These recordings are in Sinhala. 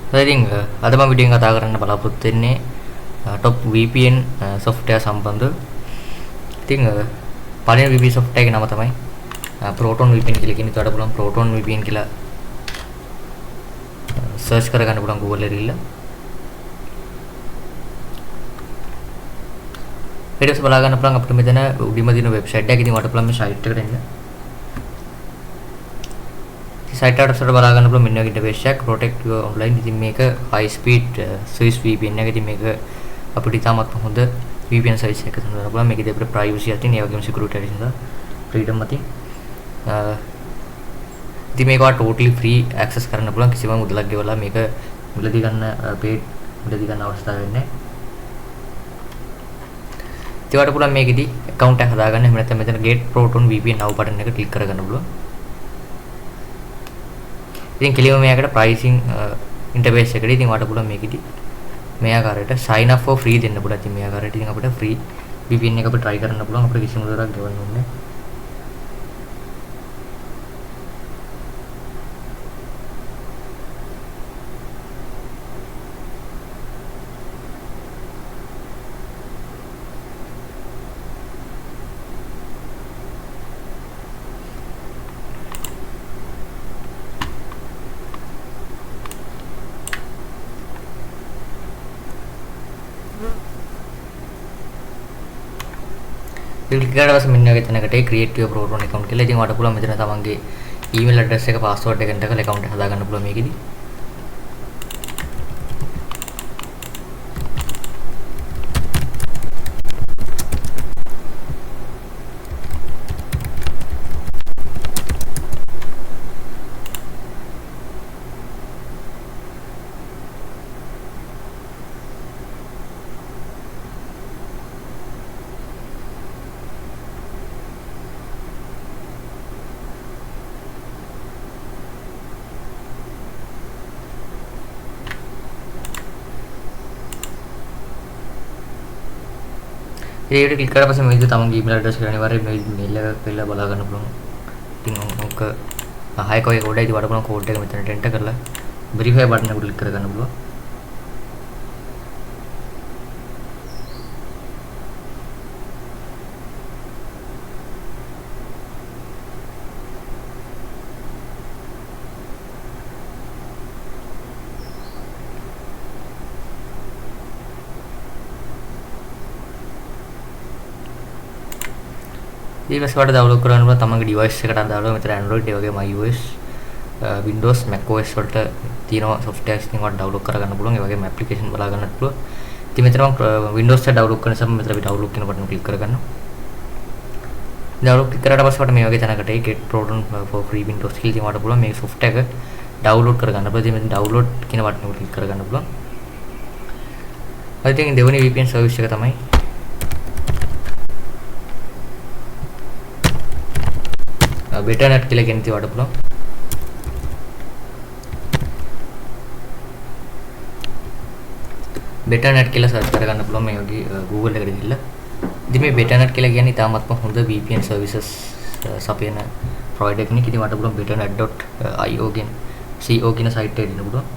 ඉතින් අද මම වීඩියෝ එකෙන් කතා කරන්න බලාපොරොත්තු වෙන්නේ top VPN software සම්බන්ධව. ඉතින් පළවෙනි VPN software එකේ නම තමයි Proton VPN කියලා කියන්නේ. ඒකට පුළුවන් Proton VPN කියලා සර්ච් කරගන්න පුළුවන් Google එකේ ගිහිල්ලා. ඊට පස්සේ බලා ගන්න පුළුවන් අපිට මෙතන උඩින්ම තියෙන වෙබ්සයිට් එක. ඉතින් ඔයාලට පුළුවන් මේ සයිට් එකට එන්න. සයිට් එකට පස්සේ බලා ගන්න පුළුවන් මෙන්න වගේ ඉන්ටර්ෆේස් එකක් protect your online. ඉතින් මේක high speed Swiss VPN එක. ඉතින් මේක අපිට ඉතාමත් හොඳ VPN service එකක් හඳුනන්න පුළුවන්. මේකෙදී අපිට privacy අතින් ඒ වගේම security අතින් සහ freedom අතින් ඉතින් මේක ඔයාලා totally free access කරන්න පුළුවන්. කිසිම මුදලක් ගෙවලා මේක මිලදී ගන්න paid මිලදී ගන්න අවස්ථාවක් වෙන්නේ නැහැ. ඉතින් ඔයාලට පුළුවන් මේකෙදී account එකක් හදාගන්න. එහෙම නැත්නම් මෙතන get proton VPN now button එක ක්ලික් කරගන්න පුළුවන්. ඉතින් කෙලින්ම මෙයාකට pricing interface එකට ඉතින් ඔයාලට පුළුවන් මේකෙදී මේ ආකාරයට sign up for free දෙන්න පුළුවන්. ඉතින් මේ ආකාරයට ඉතින් අපිට free VPN එක අපිට try කරන්න පුළුවන්. අපිට කිසිම මුදලක් ගෙවන්න ඕනේ නැහැ. ක්ලික් කරලා පස්සේ මෙන්න වගේ තැනකට ඒ create your proton account කියලා. ඉතින් ඔයාලට පුළුවන් මෙතන තමන්ගේ email address එක password එක enter කරලා account එක හදාගන්න පුළුවන් මේකෙදි. ඉතින් ඒකට ක්ලික් කරලා පස්සේ මේ විදිහට තමන්ගේ email address එක අනිවාර්යයෙන් මේ මේල් එක කියලා බලා ගන්න පුළුවන්. ඉතින් ඔක හයක ඔය කෝඩ් එක ඉතින් වඩ පුළුවන් කෝඩ් එක මෙතනට එන්ටර් කරලා වෙරිෆයි බටන් එක ක්ලික් කරගන්න පුළුවන්. ඊට පස්සේ ඔයාලට ඩවුන්ලෝඩ් කරගන්න පුළුවන් තමන්ගේ ඩිවයිස් එකට අදාළව මෙතන Android ඒ වගේම iOS Windows Mac OS වලට තියෙනවා softwares ඉතින් ඔයාලට ඩවුන්ලෝඩ් කරගන්න පුළුවන්. ඒ වගේම ඇප්ලිකේෂන් බලා ගන්නත් පුළුවන්. ඉතින් මෙතන මම Windows එක ඩවුන්ලෝඩ් කරන නිසා මෙතන අපි ඩවුන්ලෝඩ් කියන බටන් ක්ලික් කරගන්නවා. ඩවුන්ලෝඩ් ක්ලික් කරාට පස්සේ ඔයාලට මේ වගේ තැනකට ඒ get proton for free Windows කියලා ඉතින් ඔයාලට පුළුවන් මේ software එක ඩවුන්ලෝඩ් කරගන්න. පුළුවන්. ඉතින් මෙතන ඩවුන්ලෝඩ් කියන බටන් එක ක්ලික් කරගන්න පුළුවන්. හරි ඉතින් දෙවෙනි VPN service එක තමයි BetterNet කියලා කියන ඉතින් ඔයාලට පුළුවන්. BetterNet කියලා සර්ච් කරගන්න පුළුවන් මේ වගේ Google එකට ගිහිල්ලා. ඉතින් මේ BetterNet කියලා කියන්නේ ඉතාමත්ම හොඳ VPN services සපයන ප්‍රොවයිඩර් කෙනෙක්. ඉතින් ඔයාලට පුළුවන් betternet.io කියන co කියන සයිට් එකට එන්න පුළුවන්.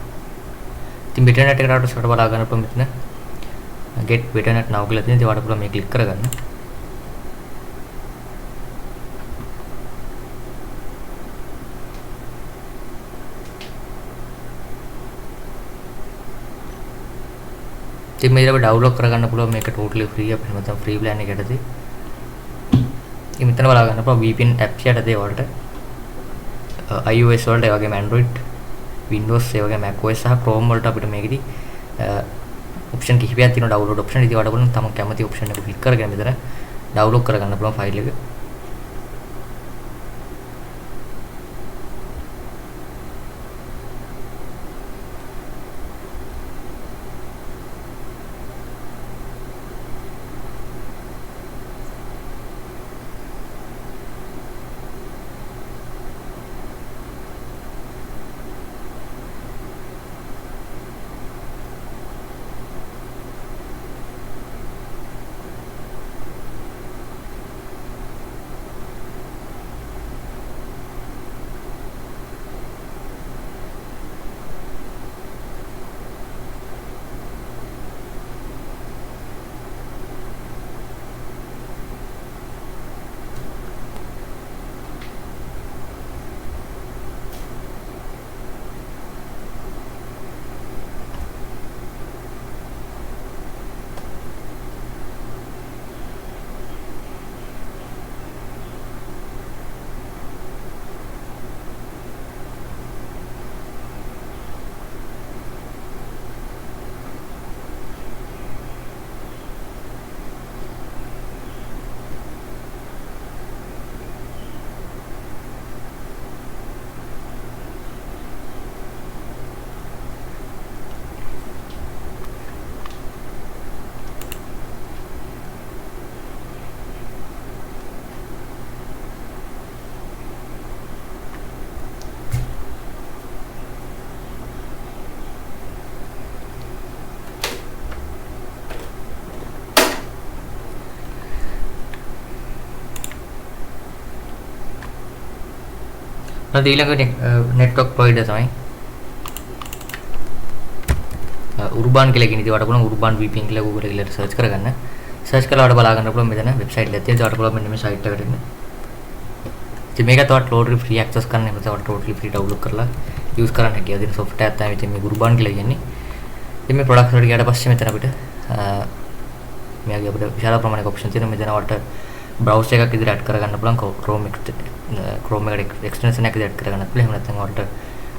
ඉතින් BetterNet එකට ආවට පස්සේ බලා ගන්න පුළුවන් මෙතන get BetterNet now කියලා තියෙන. ඉතින් ඔයාලට පුළුවන් මේ ක්ලික් කරගන්න. ඉතින් මේක අපිට ඩවුන්ලෝඩ් කරගන්න පුළුවන් මේක ටෝටලි ෆ්‍රී අපිට නැත්නම් ෆ්‍රී ප්ලෑන් එක යටතේ. ඉතින් මෙතන බලා ගන්න පුළුවන් VPN apps යටතේ ඔයාලට iOS වලට ඒ වගේම Android, Windows ඒ වගේම Mac OS සහ Chrome වලට අපිට මේකෙදි ඔප්ෂන් කිහිපයක් තියෙනවා ඩවුන්ලෝඩ් ඔප්ෂන්. ඉතින් ඔයාලට පුළුවන් තමන් කැමති ඔප්ෂන් එක ක්ලික් කරගෙන මෙතන ඩවුන්ලෝඩ් කරගන්න පුළුවන් ෆයිල් එක. ඊට ඊළඟ නෙට්වර්ක් ප්‍රොවයිඩර් තමයි උර්බාන් කියලා කියන. ඉතින් ඔයාලට පුළුවන් උර්බාන් VPN කියලා Google එකේ කියලා සර්ච් කරගන්න. සර්ච් කරලා ඔයාලට බලා ගන්න පුළුවන් මෙතන වෙබ්සයිට් එකක් තියෙනවා. ඔයාලට පුළුවන් මෙන්න මේ සයිට් එකට එන්න. ඉතින් මේකත් ඔයාලට ටෝටලි ෆ්‍රී ඇක්සස් කරන්න, එහෙම නැත්නම් ඔයාලට ටෝටලි ෆ්‍රී ඩවුන්ලෝඩ් කරලා යූස් කරන්න හැකියාව තියෙන සොෆ්ට්වෙයාර් එකක් තමයි ඉතින් මේ උර්බාන් කියලා කියන්නේ. ඉතින් මේ ප්‍රොඩක්ට්ස් වලට ගියාට පස්සේ මෙතන අපිට මේ වගේ අපිට විශාල ප්‍රමාණයක ඔප්ෂන් තියෙනවා. මෙතන ඔයාලට බ්‍රවුසර් එකක් විදිහට ඇඩ් කරගන්න පුළුවන්, Chrome එකට එක්ස්ටෙන්ෂන් එකක් විදිහට ඇඩ් කරගන්නත් පුළුවන්. එහෙම නැත්නම් ඔයාලට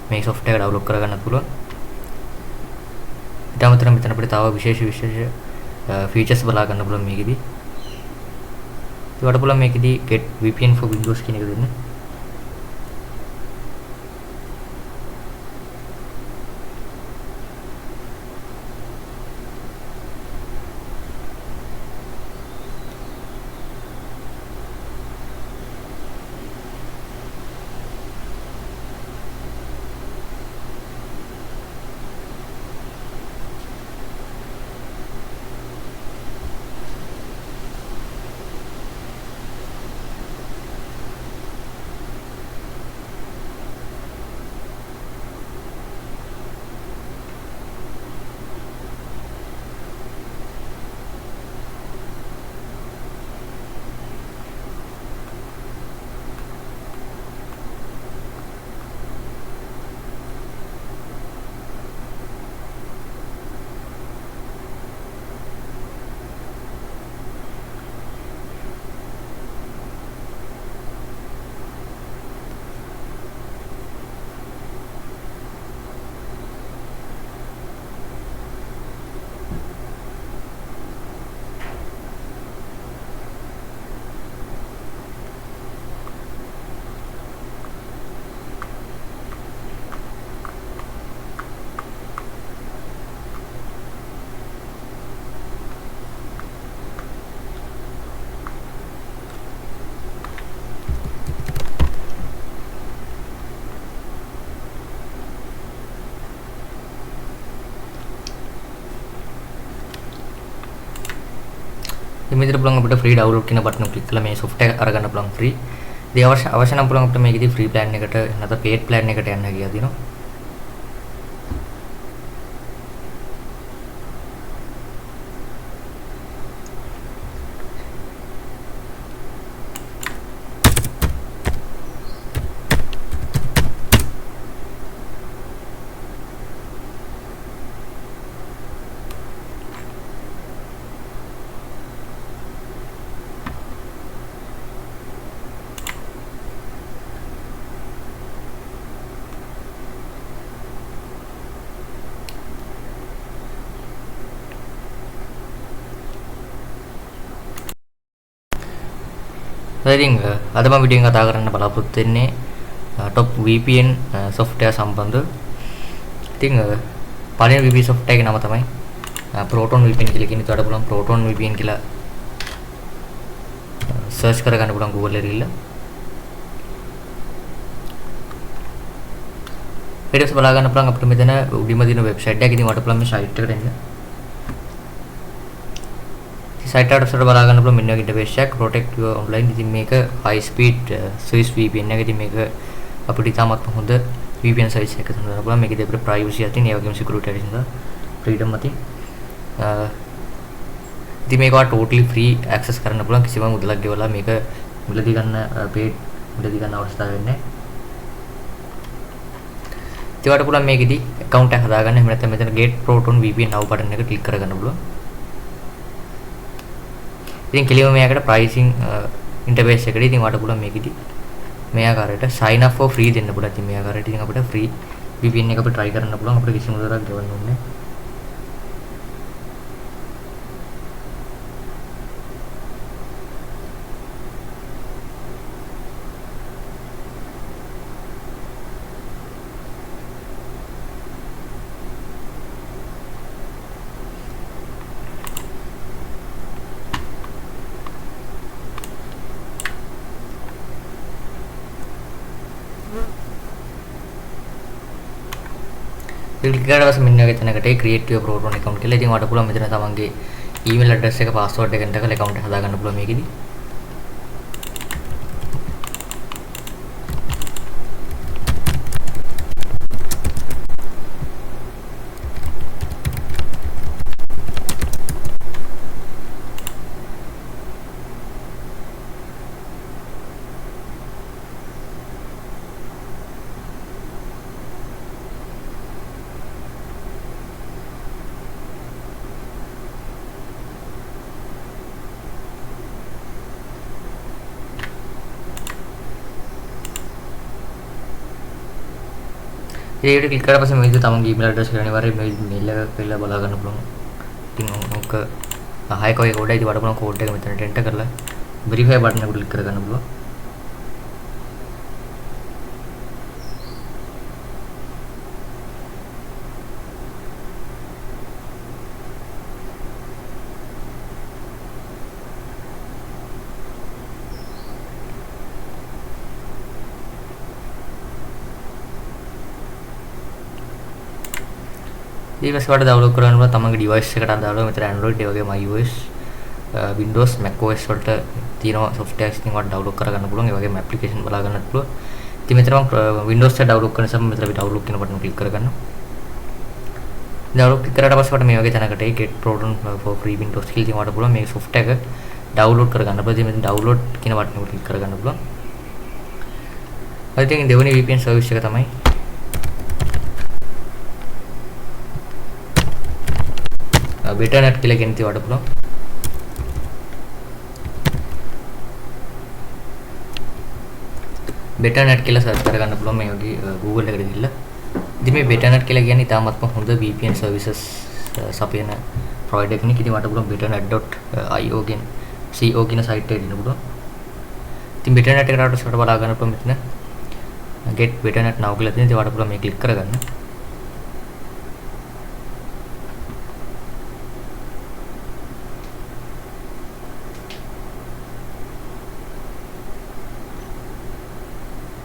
මේ සොෆ්ට්වෙයාර් එක ඩවුන්ලෝඩ් කරගන්නත් පුළුවන්. ඊට අමතරව මෙතන අපිට තව විශේෂ විශේෂ ෆීචර්ස් බලා ගන්න පුළුවන් මේකෙදි. ඉතින් ඔයාලට පුළුවන් මේකෙදි get VPN for Windows කියන එක දෙන්න. මේ විදිහට පුළුවන් අපිට ෆ්‍රී ඩවුන්ලෝඩ් කියන බටන් එක ක්ලික් කරලා මේ සොෆ්ට්වෙයාර් එක අරගන්න පුළුවන් ෆ්‍රී. ඉතින් අවශ්‍ය නම් පුළුවන් අපිට මේකෙදි ෆ්‍රී ප්ලෑන් එකට නැත්නම් පේඩ් ප්ලෑන් එකට යන්න කියලා තියෙනවා. ඉතින් අද මම වීඩියෝ එකෙන් කතා කරන්න බලාපොරොත්තු වෙන්නේ top VPN software සම්බන්ධව. ඉතින් පළවෙනි VPN software එකේ නම තමයි Proton VPN කියලා කියන්නේ. ඔයාලට පුළුවන් Proton VPN කියලා සර්ච් කරගන්න පුළුවන් Google එකේ ගිහලා. ඊට පස්සේ බලා ගන්න පුළුවන් අපිට මෙතන උඩින්ම තියෙන වෙබ්සයිට් එක. ඉතින් ඔයාලට පුළුවන් මේ සයිට් එකට එන්න. සයිට් එකට පස්සේ බලා ගන්න පුළුවන් මෙන්න වගේ ඉන්ටර්ෆේස් එකක් protect your online. ඉතින් මේක high speed Swiss VPN එක. ඉතින් මේක අපිට ඉතාමත් හොඳ VPN service එකක් හඳුනන්න පුළුවන්. මේකෙදී අපිට privacy අතින් ඒ වගේම security අතින් සහ freedom අතින් ඉතින් මේක ඔයාලා totally free access කරන්න පුළුවන්. කිසිම මුදලක් ගෙවලා මේක මිලදී ගන්න paid මිලදී ගන්න අවස්ථාවක් වෙන්නේ නැහැ. ඉතින් ඔයාලට පුළුවන් මේකෙදී account එකක් හදාගන්න. එහෙම නැත්නම් මෙතන get proton VPN now button එක ක්ලික් කරගන්න පුළුවන්. ඉතින් කෙලින්ම මෙයාකට ප්‍රයිසිං ඉන්ටර්ෆේස් එකට ඉතින් ඔයාලට පුළුවන් මේකෙදි මේ ආකාරයට sign up for free දෙන්න පුළුවන්. ඉතින් මේ ආකාරයට ඉතින් අපිට free VPN එක අපිට try කරන්න පුළුවන්. අපිට කිසිම මුදලක් ගෙවන්න ඕනේ නැහැ. ක්ලික් කරලා පස්සේ මෙන්න වගේ තැනකට ඒ create your proton account කියලා. ඉතින් ඔයාලට පුළුවන් මෙතන තමන්ගේ email address එක password එක enter කරලා account එක හදාගන්න පුළුවන් මේකෙදි. ඉතින් ඒකට ක්ලික් කරලා පස්සේ මේ විදිහට තමන්ගේ ඊමේල් ඇඩ්‍රස් එක අනිවාර්යයෙන් මේ මේල් එක කියලා බලා ගන්න පුළුවන්. ඉතින් ඔක 6ක වගේ කෝඩ් එකයි. ඉතින් ඔයාලට පුළුවන් කෝඩ් එක මෙතනට එන්ටර් කරලා වෙරිෆයි බටන් එක ක්ලික් කරගන්න පුළුවන්. ඊට පස්සේ ඔයාලට ඩවුන්ලෝඩ් කරගන්න පුළුවන් තමන්ගේ ඩිවයිස් එකට අදාළව මෙතන Android ඒ වගේම iOS, Windows, macOS වලට තියෙන softwares ඉතින් ඔයාලට ඩවුන්ලෝඩ් කරගන්න පුළුවන්. ඒ වගේම ඇප්ලිකේෂන් බලා ගන්නත් පුළුවන්. ඉතින් මෙතන මම Windows එක ඩවුන්ලෝඩ් කරන නිසා මෙතන අපි ඩවුන්ලෝඩ් කියන බටන් ක්ලික් කරගන්නවා. ඩවුන්ලෝඩ් ක්ලික් කරාට පස්සේ ඔයාලට මේ වගේ තැනකට ඒ get Proton for free Windows කියලා ඉතින් ඔයාලට පුළුවන් මේ software එක ඩවුන්ලෝඩ් කරගන්න. පුළුවන්. ඉතින් මෙතන ඩවුන්ලෝඩ් කියන බටන් එක ක්ලික් කරගන්න පුළුවන්. හරි, ඉතින් දෙවෙනි VPN service එක තමයි BetterNet කියලා කියන ඉතින් ඔයාලට පුළුවන්. BetterNet කියලා සර්ච් කරගන්න පුළුවන් මේ වගේ Google එකට ගිහිල්ලා. ඉතින් මේ BetterNet කියලා කියන්නේ ඉතාමත්ම හොඳ VPN services සපයන ප්‍රොවයිඩර් කෙනෙක්. ඉතින් ඔයාලට පුළුවන් betternet.io කියන co කියන සයිට් එකට එන්න පුළුවන්. ඉතින් BetterNet එකට ආවට පස්සේ බලා ගන්න පුළුවන් මෙතන get BetterNet now කියලා තියෙන. ඉතින් ඔයාලට පුළුවන් මේ ක්ලික් කරගන්න.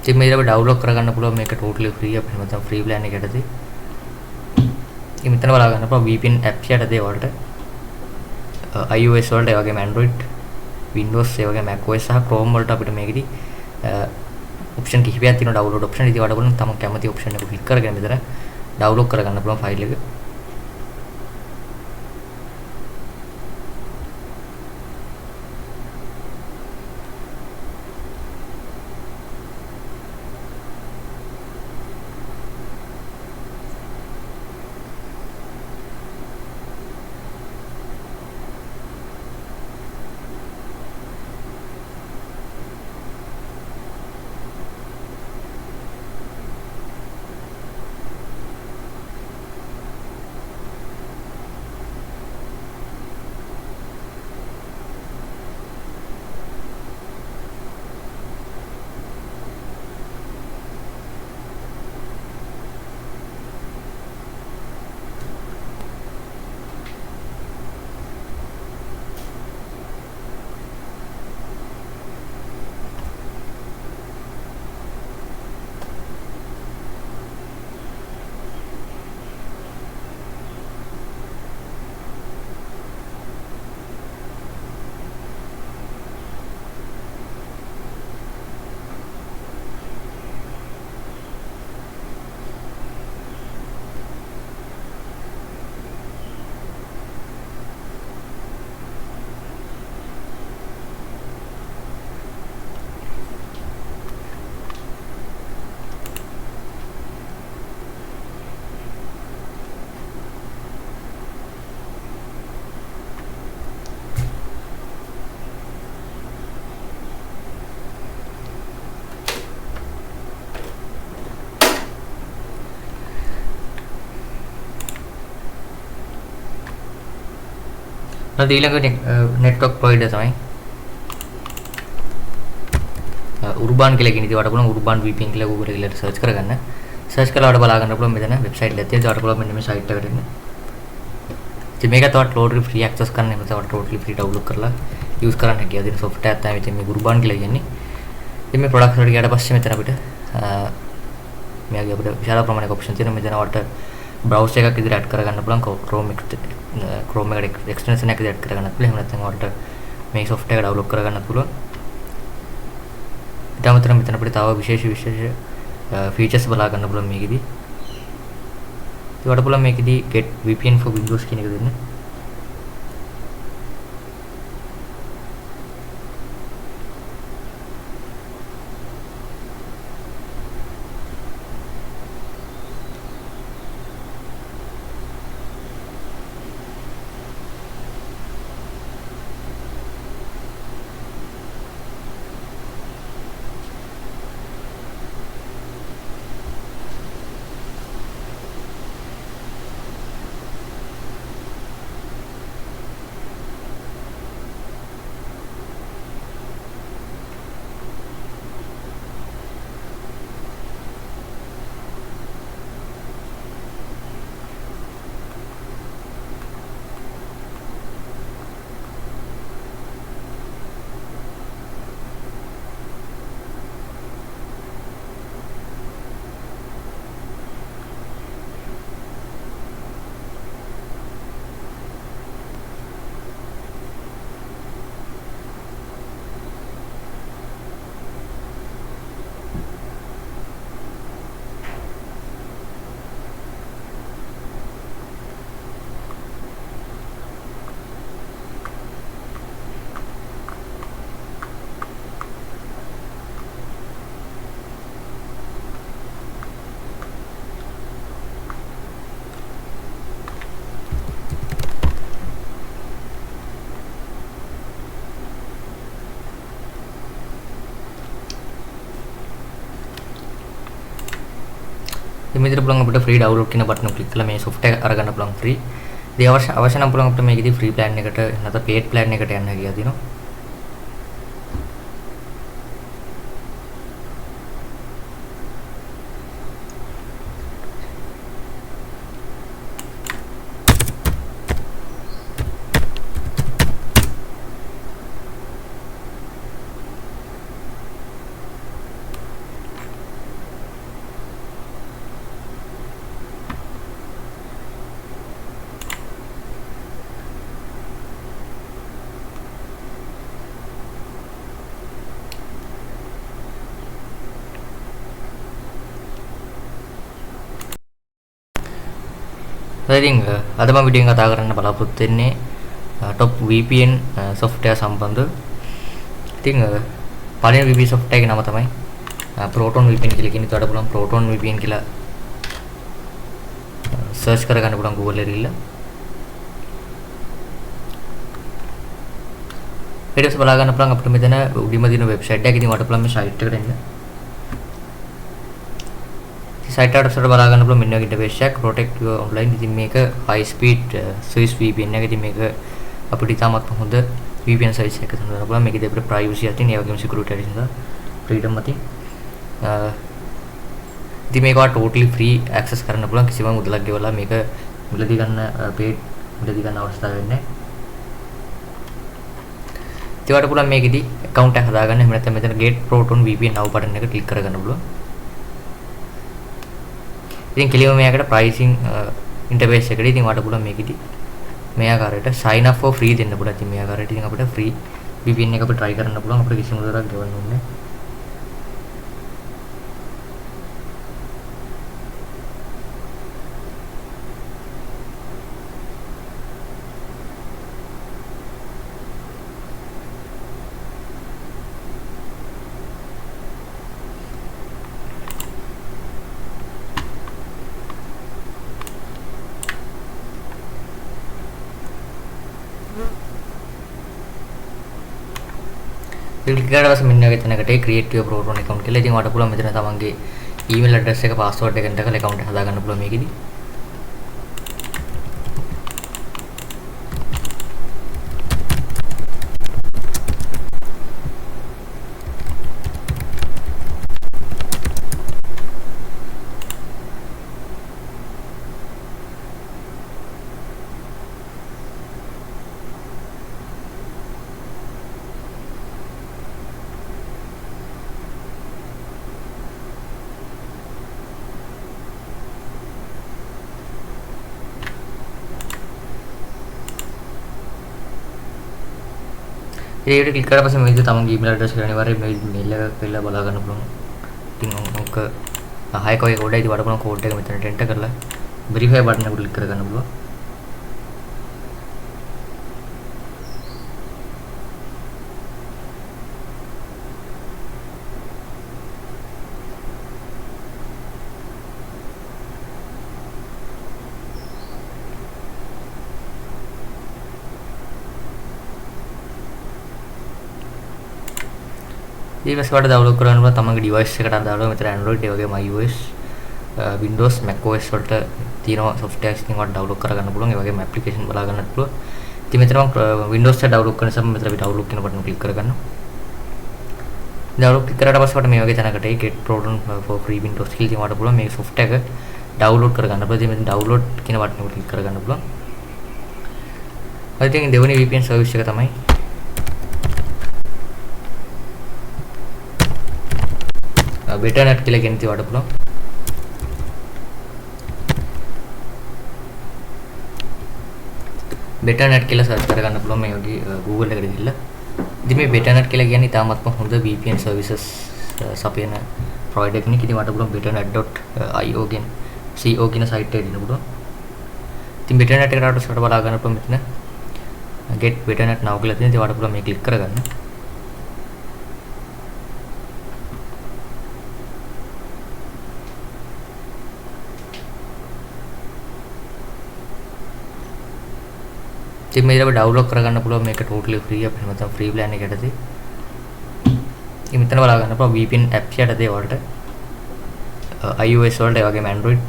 ඉතින් මේ විදිහට ඩවුන්ලෝඩ් කරගන්න පුළුවන් මේක ටෝටලි ෆ්‍රී අපිට නැත්නම් ෆ්‍රී ප්ලෑන් එක යටතේ. ඉතින් මෙතන බලා ගන්න පුළුවන් VPN apps යටතේ ඔයාලට iOS වලට ඒ වගේම Android, Windows ඒ වගේම macOS සහ Chrome වලට අපිට මේකෙදි ඔප්ෂන් කිහිපයක් තියෙනවා ඩවුන්ලෝඩ් ඔප්ෂන්. ඉතින් ඔයාලට පුළුවන් තමන් කැමති ඔප්ෂන් එක ක්ලික් කරගෙන මෙතන ඩවුන්ලෝඩ් කරගන්න පුළුවන් ෆයිල් එක. ඊළඟ නෙට්වර්ක් ප්‍රොවයිඩර් තමයි උර්බාන් කියලා කියන. ඉතින් ඔයාලට පුළුවන් උර්බාන් VPN කියලා Google එකේ ගිහලා සර්ච් කරගන්න. සර්ච් කරලා ඔයාලට බලා ගන්න පුළුවන් මෙතන වෙබ්සයිට් එකක් තියෙනවා. ඔයාලට පුළුවන් මෙන්න මේ සයිට් එකට එන්න. ඉතින් මේකත් ඔයාලට ටෝටලි ෆ්‍රී ඇක්සස් කරන්න, එහෙම නැත්නම් ඔයාලට ටෝටලි ෆ්‍රී ඩවුන්ලෝඩ් කරලා යූස් කරන්න හැකියාව තියෙන සොෆ්ට්වෙයාර් එකක් තමයි ඉතින් මේ උර්බාන් කියලා කියන්නේ. ඉතින් මේ ප්‍රොඩක්ට්ස් වලට ගියාට පස්සේ මෙතන අපිට මේ වගේ අපිට විශාල ප්‍රමාණයක ඔප්ෂන් තියෙනවා. මෙතන ඔයාලට බ්‍රවුසර් එකක් විදිහට ඇඩ් කරගන්න පුළුවන්, Chrome එකට එක්ස්ටෙන්ෂන් එකක් විදිහට ඇඩ් කරගන්නත් පුළුවන්. එහෙම නැත්නම් ඔයාලට මේ සොෆ්ට්වෙයාර් එක ඩවුන්ලෝඩ් කරගන්නත් පුළුවන්. ඊට අමතරව මෙතන අපිට තව විශේෂ විශේෂ ෆීචර්ස් බලා ගන්න පුළුවන් මේකෙදි. ඉතින් ඔයාලට පුළුවන් මේකෙදි get VPN for Windows කියන එක දෙන්න. ඉතින් මේ විදිහට පුළුවන් අපිට ෆ්‍රී ඩවුන්ලෝඩ් කියන බටන් එක ක්ලික් කරලා මේ සොෆ්ට්වෙයාර් එක අරගන්න පුළුවන් ෆ්‍රී. ඉතින් අවශ්‍ය අවශ්‍ය නම් පුළුවන් අපිට මේකෙදි ෆ්‍රී ප්ලෑන් එකට නැත්නම් පේඩ් ප්ලෑන් එකට යන්න කියලා තියෙනවා. ඉතින් අද මම වීඩියෝ එකෙන් කතා කරන්න බලාපොරොත්තු වෙන්නේ top VPN software සම්බන්ධව. ඉතින් පළවෙනි VPN software එකේ නම තමයි Proton VPN කියලා කියන්නේ. ඔයාලට පුළුවන් Proton VPN කියලා සර්ච් කරගන්න පුළුවන් Google එකේ ගිහලා. ඊට පස්සේ බලා ගන්න පුළුවන් අපිට මෙතන උඩින්ම තියෙන වෙබ්සයිට් එක. ඉතින් ඔයාලට පුළුවන් මේ සයිට් එකට එන්න. සයිට් එකට පස්සේ බලා ගන්න පුළුවන් මෙන්න වගේ ඉන්ටර්ෆේස් එකක් protect your online. ඉතින් මේක high speed Swiss VPN එක. ඉතින් මේක අපිට ඉතාමත් හොඳ VPN service එකක් හඳුනන්න පුළුවන්. මේකෙදි අපිට privacy අතින් ඒ වගේම security අතින් සහ freedom අතින් ඉතින් මේක ඔයාලා totally free access කරන්න පුළුවන්. කිසිම මුදලක් ගෙවලා මේක මිලදී ගන්න paid මිලදී ගන්න අවස්ථාවක් වෙන්නේ නැහැ. ඉතින් ඔයාලට පුළුවන් මේකෙදි account එකක් හදාගන්න. එහෙම නැත්නම් මෙතන get proton VPN now button එක ක්ලික් කරගන්න පුළුවන්. ඉතින් කෙලින්ම මෙයාකට ප්‍රයිසිං ඉන්ටර්ෆේස් එකට ඉතින් ඔයාලට පුළුවන් මේකෙදි මේ ආකාරයට sign up for free දෙන්න පුළුවන්. ඉතින් මේ ආකාරයට ඉතින් අපිට free VPN එක අපිට try කරන්න පුළුවන්. අපිට කිසිම මුදලක් ගෙවන්න ඕනේ නැහැ. ක්ලික් කරලා පස්සේ මෙන්න වගේ තැනකට ඒ create your proton account කියලා. ඉතින් ඔයාලට පුළුවන් මෙතන තමන්ගේ email address එක password එක enter කරලා account එක හදාගන්න පුළුවන් මේකෙදි. ඒකට ක්ලික් කරලා පස්සේ මේ විදිහට තමන්ගේ email address එක අනිවාර්යයෙන් මේ මේල් එක කියලා බලා ගන්න පුළුවන්. ඉතින් ඔක හයක ඔය කෝඩ් එක ඉතින් වඩ පුළුවන් කෝඩ් එක මෙතනට එන්ටර් කරලා වෙරිෆයි බටන් එක ක්ලික් කරගන්න පුළුවන්. ඊට පස්සේ ඔයාලට ඩවුන්ලෝඩ් කරගන්න පුළුවන් තමන්ගේ ඩිවයිස් එකට අදාළව මෙතන Android ඒ වගේම iOS Windows Mac OS වලට තියෙනවා softwares ඉතින් ඔයාලට ඩවුන්ලෝඩ් කරගන්න පුළුවන්. ඒ වගේම ඇප්ලිකේෂන් බලා ගන්නත් පුළුවන්. ඉතින් මෙතන මම Windows එක ඩවුන්ලෝඩ් කරන නිසා මෙතන අපි ඩවුන්ලෝඩ් කියන බටන් ක්ලික් කරගන්නවා. ඩවුන්ලෝඩ් ක්ලික් කරාට පස්සේ ඔයාලට මේ වගේ තැනකට ඒ get proton for free Windows කියලා ඉතින් ඔයාලට පුළුවන් මේ software එක ඩවුන්ලෝඩ් කරගන්න පුළුවන්. ඉතින් මෙතන ඩවුන්ලෝඩ් කියන බටන් එක ක්ලික් කරගන්න පුළුවන්. හරි ඉතින් දෙවෙනි VPN service එක තමයි BetterNet කියලා කියන ඉතින් ඔයාලට පුළුවන්. BetterNet කියලා සර්ච් කරගන්න පුළුවන් මේ වගේ Google එකට ගිහිල්ලා. ඉතින් මේ BetterNet කියලා කියන්නේ ඉතාමත්ම හොඳ VPN services සපයන ප්‍රොවයිඩර් කෙනෙක්. ඉතින් ඔයාලට පුළුවන් betternet.io කියන co කියන සයිට් එකට එන්න පුළුවන්. ඉතින් BetterNet එකට ආවට පස්සේ බලා ගන්න පුළුවන් මෙතන get BetterNet now කියලා තියෙන. ඉතින් ඔයාලට පුළුවන් මේ ක්ලික් කරගන්න. ඉතින් මේ විදිහට ඩවුන්ලෝඩ් කරගන්න පුළුවන් මේක ටෝටලි ෆ්‍රී අපිට නැත්නම් ෆ්‍රී ප්ලෑන් එක යටතේ. ඉතින් මෙතන බලා ගන්න පුළුවන් VPN apps යටතේ ඔයාලට iOS වලට, ඒ වගේම Android,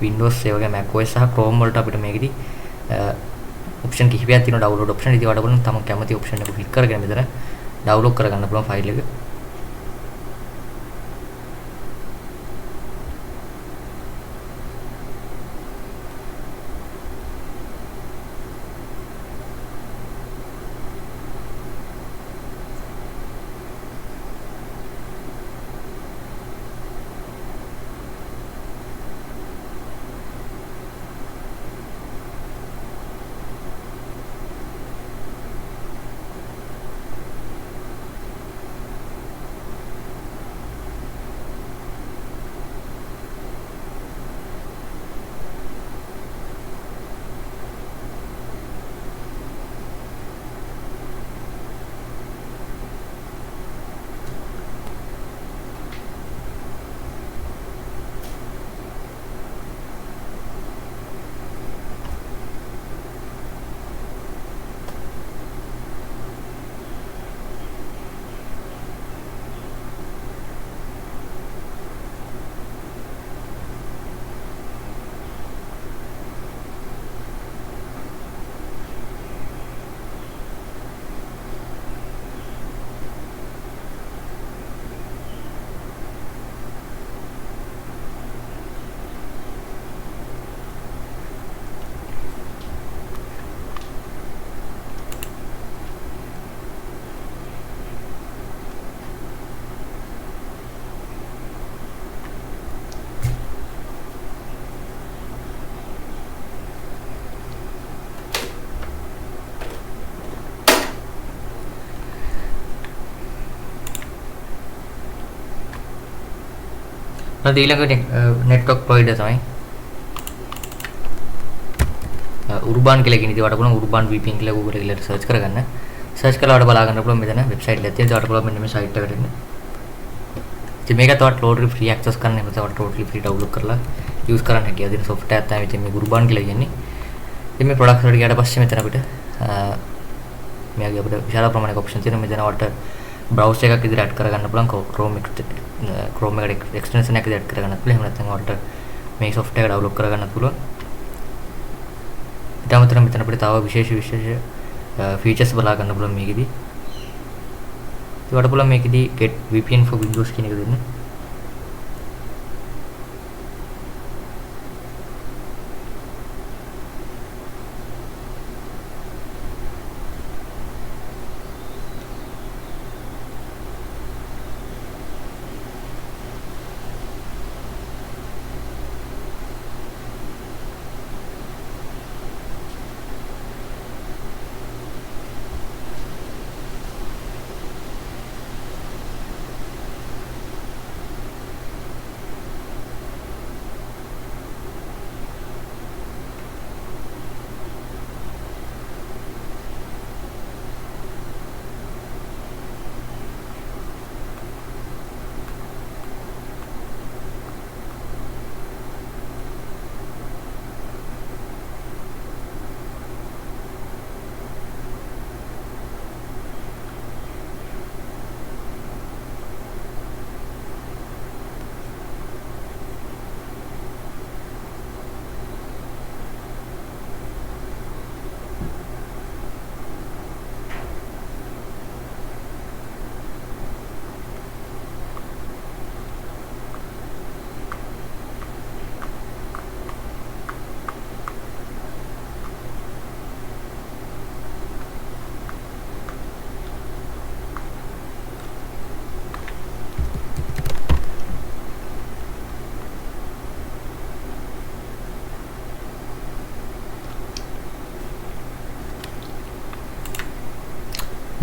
Windows, ඒ වගේම Mac OS සහ Chrome වලට අපිට මේකෙදි ඔප්ෂන් කිහිපයක් තියෙනවා ඩවුන්ලෝඩ් ඔප්ෂන්. ඉතින් ඔයාලට පුළුවන් තමන් කැමති ඔප්ෂන් එක ක්ලික් කරගෙන මෙතන ඩවුන්ලෝඩ් කරගන්න පුළුවන් ෆයිල් එක. ඊළඟ නෙට්වර්ක් ප්‍රොවයිඩර් තමයි උර්බාන් කියලා කියන. ඉතින් ඔයාලට පුළුවන් උර්බාන් VPN කියලා Google එකේ සර්ච් කරගන්න. සර්ච් කරලා ඔයාලට බලා ගන්න පුළුවන් මෙතන වෙබ්සයිට් එකක් තියෙනවා. ඔයාලට පුළුවන් මෙන්න මේ සයිට් එකට එන්න. ඉතින් මේකත් ඔයාලට ටෝටලි ෆ්‍රී ඇක්සස් කරන්න, එහෙම නැත්නම් ඔයාලට ටෝටලි ෆ්‍රී ඩවුන්ලෝඩ් කරලා යූස් කරන්න හැකියාව තියෙන සොෆ්ට්වෙයාර් එකක් තමයි ඉතින් මේ උර්බාන් කියලා කියන්නේ. ඉතින් මේ ප්‍රොඩක්ට්ස් වලට ගියාට පස්සේ මෙතන අපිට මෙයාගේ අපිට විශාල ප්‍රමාණයක ඔප්ෂන් තියෙනවා. මෙතන ඔයාලට බ්‍රවුසර් එකක් විදිහට ඇඩ් කරගන්න පුළුවන්, Chrome එකට එක්ස්ටෙන්ෂන් එකක් විදිහට ඇඩ් කරගන්නත් පුළුවන්. එහෙම නැත්නම් ඔයාලට මේ සොෆ්ට්වෙයාර් එක ඩවුන්ලෝඩ් කරගන්නත් පුළුවන්. ඊට අමතරව මෙතන අපිට තව විශේෂ විශේෂ ෆීචර්ස් බලා ගන්න පුළුවන් මේකෙදි. ඉතින් ඔයාලට පුළුවන් මේකෙදි get VPN for Windows කියන එක දෙන්න.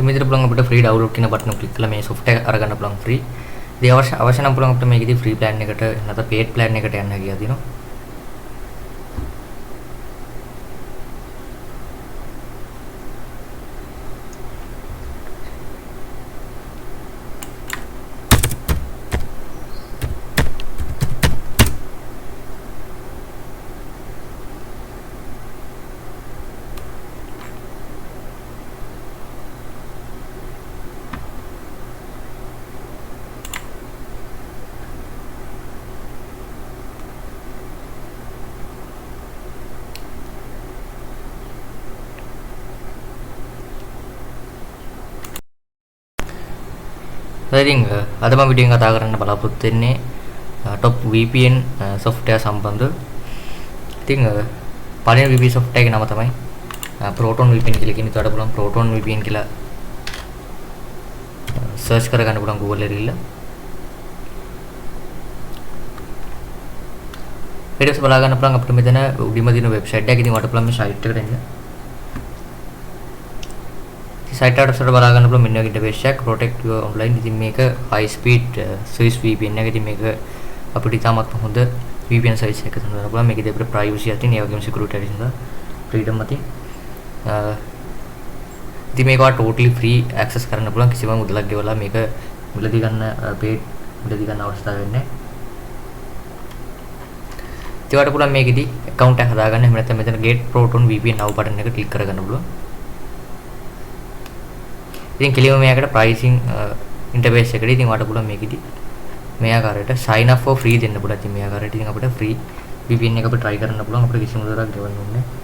මේ විදිහට පුළුවන් අපිට ෆ්‍රී ඩවුන්ලෝඩ් කියන බටන් එක ක්ලික් කරලා මේ සොෆ්ට්වෙයාර් එක අරගන්න පුළුවන් ෆ්‍රී. ඉතින් අවශ්‍ය නම් පුළුවන් අපිට මේකෙදි ෆ්‍රී ප්ලෑන් එකට නැත්නම් පේඩ් ප්ලෑන් එකට යන්න කියලා තියෙනවා. ඉතින් අද මම වීඩියෝ එකෙන් කතා කරන්න බලාපොරොත්තු වෙන්නේ top VPN software සම්බන්ධව. ඉතින් පළවෙනි VPN software එකේ නම තමයි Proton VPN කියලා කියන. ඒකට පුළුවන් Proton VPN කියලා සර්ච් කරගන්න පුළුවන් Google එකේ ගිහලා. ඊට පස්සේ බලා ගන්න පුළුවන් අපිට මෙතන උඩින්ම තියෙන වෙබ්සයිට් එක. ඉතින් ඔයාලට පුළුවන් මේ සයිට් එකට එන්න. ඉතින් සයිට් එකට පස්සේ බලා ගන්න පුළුවන් මෙන්න වගේ ඉන්ටර්ෆේස් එකක් protect your online. ඉතින් මේක high speed Swiss VPN එක. ඉතින් මේක අපිට ඉතාමත් හොඳ VPN service එකක් හඳුනන්න පුළුවන්. මේකේදී අපිට privacy අතින් ඒ වගේම security අතින් සහ freedom අතින් ඉතින් මේක ඔයාලට totally free access කරන්න පුළුවන්. කිසිම මුදලක් ගෙවලා මේක මිලදී ගන්න paid මිලදී ගන්න අවශ්‍යතාවයක් නැහැ. ඉතින් ඔයාලට පුළුවන් මේකෙදි account එකක් හදාගන්න. එහෙම නැත්නම් මෙතන get proton VPN now button එක ක්ලික් කරගන්න පුළුවන්. ඉතින් කෙලින්ම මෙයාකට pricing interface එකට ඉතින් ඔයාලට පුළුවන් මේකෙදි මේ ආකාරයට sign up for free දෙන්න පුළුවන්. ඉතින් මේ ආකාරයට ඉතින් අපිට free VPN එක අපිට try කරන්න පුළුවන්. අපිට කිසිම මුදලක් ගෙවන්න ඕනේ නැහැ.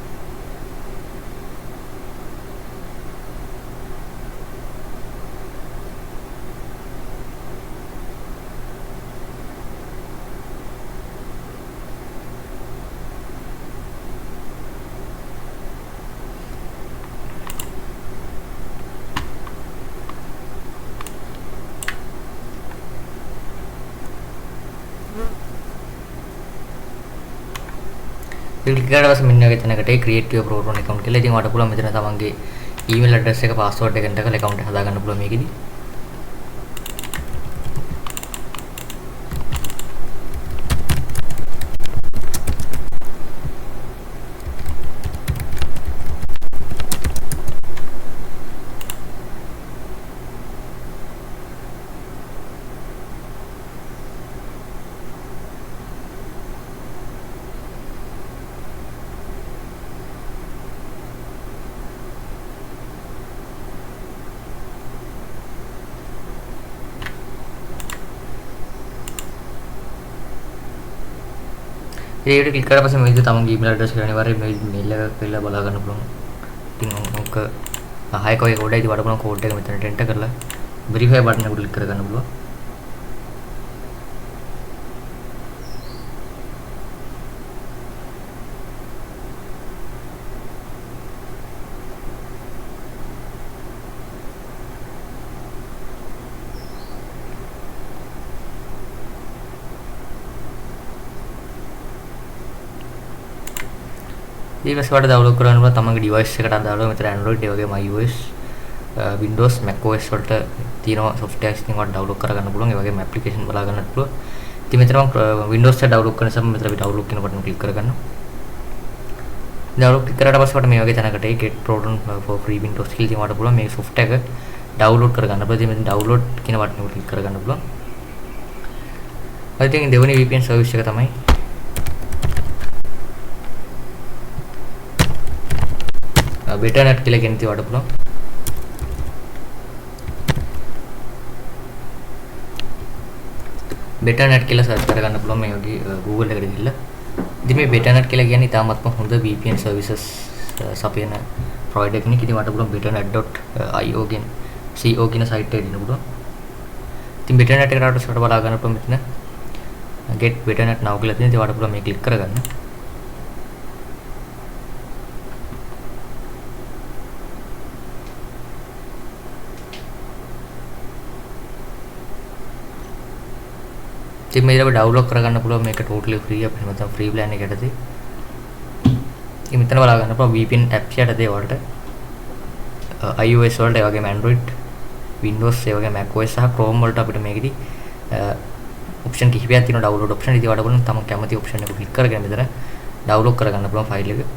ක්ලික් කරාට පස්සේ මෙන්න වගේ තැනකට ඒ create your proton account කියලා. ඉතින් ඔයාලට පුළුවන් මෙතන තමන්ගේ email address එක password එක enter කරලා account එක හදාගන්න පුළුවන් මේකෙදි. ඒකට ක්ලික් කරලා පස්සේ මේ විදිහට තමන්ගේ email address එක අනිවාර්යයෙන් මේ මේල් එක කියලා බලා ගන්න පුළුවන්. ඉතින් ඔක හයක වගේ කෝඩ් එකයි. ඉතින් ඔයාලට පුළුවන් කෝඩ් එක මෙතනට එන්ටර් කරලා වෙරිෆයි බටන් එක ක්ලික් කරගන්න පුළුවන්. ඊට පස්සේ ඔයාලට ඩවුන්ලෝඩ් කරගන්න පුළුවන් තමන්ගේ ඩිවයිස් එකට අදාළව මෙතන Android ඒ වගේම iOS Windows Mac OS වලට තියෙන softwares ඉතින් ඔයාලට ඩවුන්ලෝඩ් කරගන්න පුළුවන්. ඒ වගේම ඇප්ලිකේෂන් බලා ගන්නත් පුළුවන්. ඉතින් මෙතන මම Windows එක ඩවුන්ලෝඩ් කරන නිසා මෙතන අපි ඩවුන්ලෝඩ් කියන බටන් ක්ලික් කරගන්නවා. ඩවුන්ලෝඩ් ක්ලික් කරාට පස්සේ ඔයාලට මේ වගේ තැනකට ඒ get proton for free Windows කියලා ඉතින් ඔයාලට පුළුවන් මේ software එක ඩවුන්ලෝඩ් කරගන්න. පුළුවන්. ඉතින් මෙතන ඩවුන්ලෝඩ් කියන බටන් එක ක්ලික් කරගන්න පුළුවන්. හරි ඉතින් දෙවෙනි VPN service එක තමයි BetterNet කියලා කියන ඉතින් ඔයාලට පුළුවන්. BetterNet කියලා සර්ච් කරගන්න පුළුවන් මේ වගේ Google එකට ගිහිල්ලා. ඉතින් මේ BetterNet කියලා කියන්නේ ඉතාමත්ම හොඳ VPN services සපයන ප්‍රොවයිඩර් කෙනෙක්. ඉතින් ඔයාලට පුළුවන් betternet.io කියන co කියන සයිට් එකට දෙන්න පුළුවන්. ඉතින් BetterNet එකට ආවට පස්සේ බලා ගන්න පුළුවන් මෙතන get BetterNet now කියලා තියෙන. ඉතින් ඔයාලට පුළුවන් මේ ක්ලික් කරගන්න. ඉතින් මේ විදිහට ඩවුන්ලෝඩ් කරගන්න පුළුවන් මේක ටෝටලි ෆ්‍රී අපිට නැත්නම් ෆ්‍රී ප්ලෑන් එක යටතේ. ඉතින් මෙතන බලා ගන්න පුළුවන් VPN apps යටතේ ඔයාලට iOS වලට ඒ වගේම Android Windows ඒ වගේම Mac OS සහ Chrome වලට අපිට මේකෙදි ඔප්ෂන් කිහිපයක් තියෙනවා ඩවුන්ලෝඩ් ඔප්ෂන්. ඉතින් ඔයාලට පුළුවන් තමන් කැමති ඔප්ෂන් එක ක්ලික් කරගෙන මෙතන ඩවුන්ලෝඩ් කරගන්න පුළුවන් ෆයිල් එක.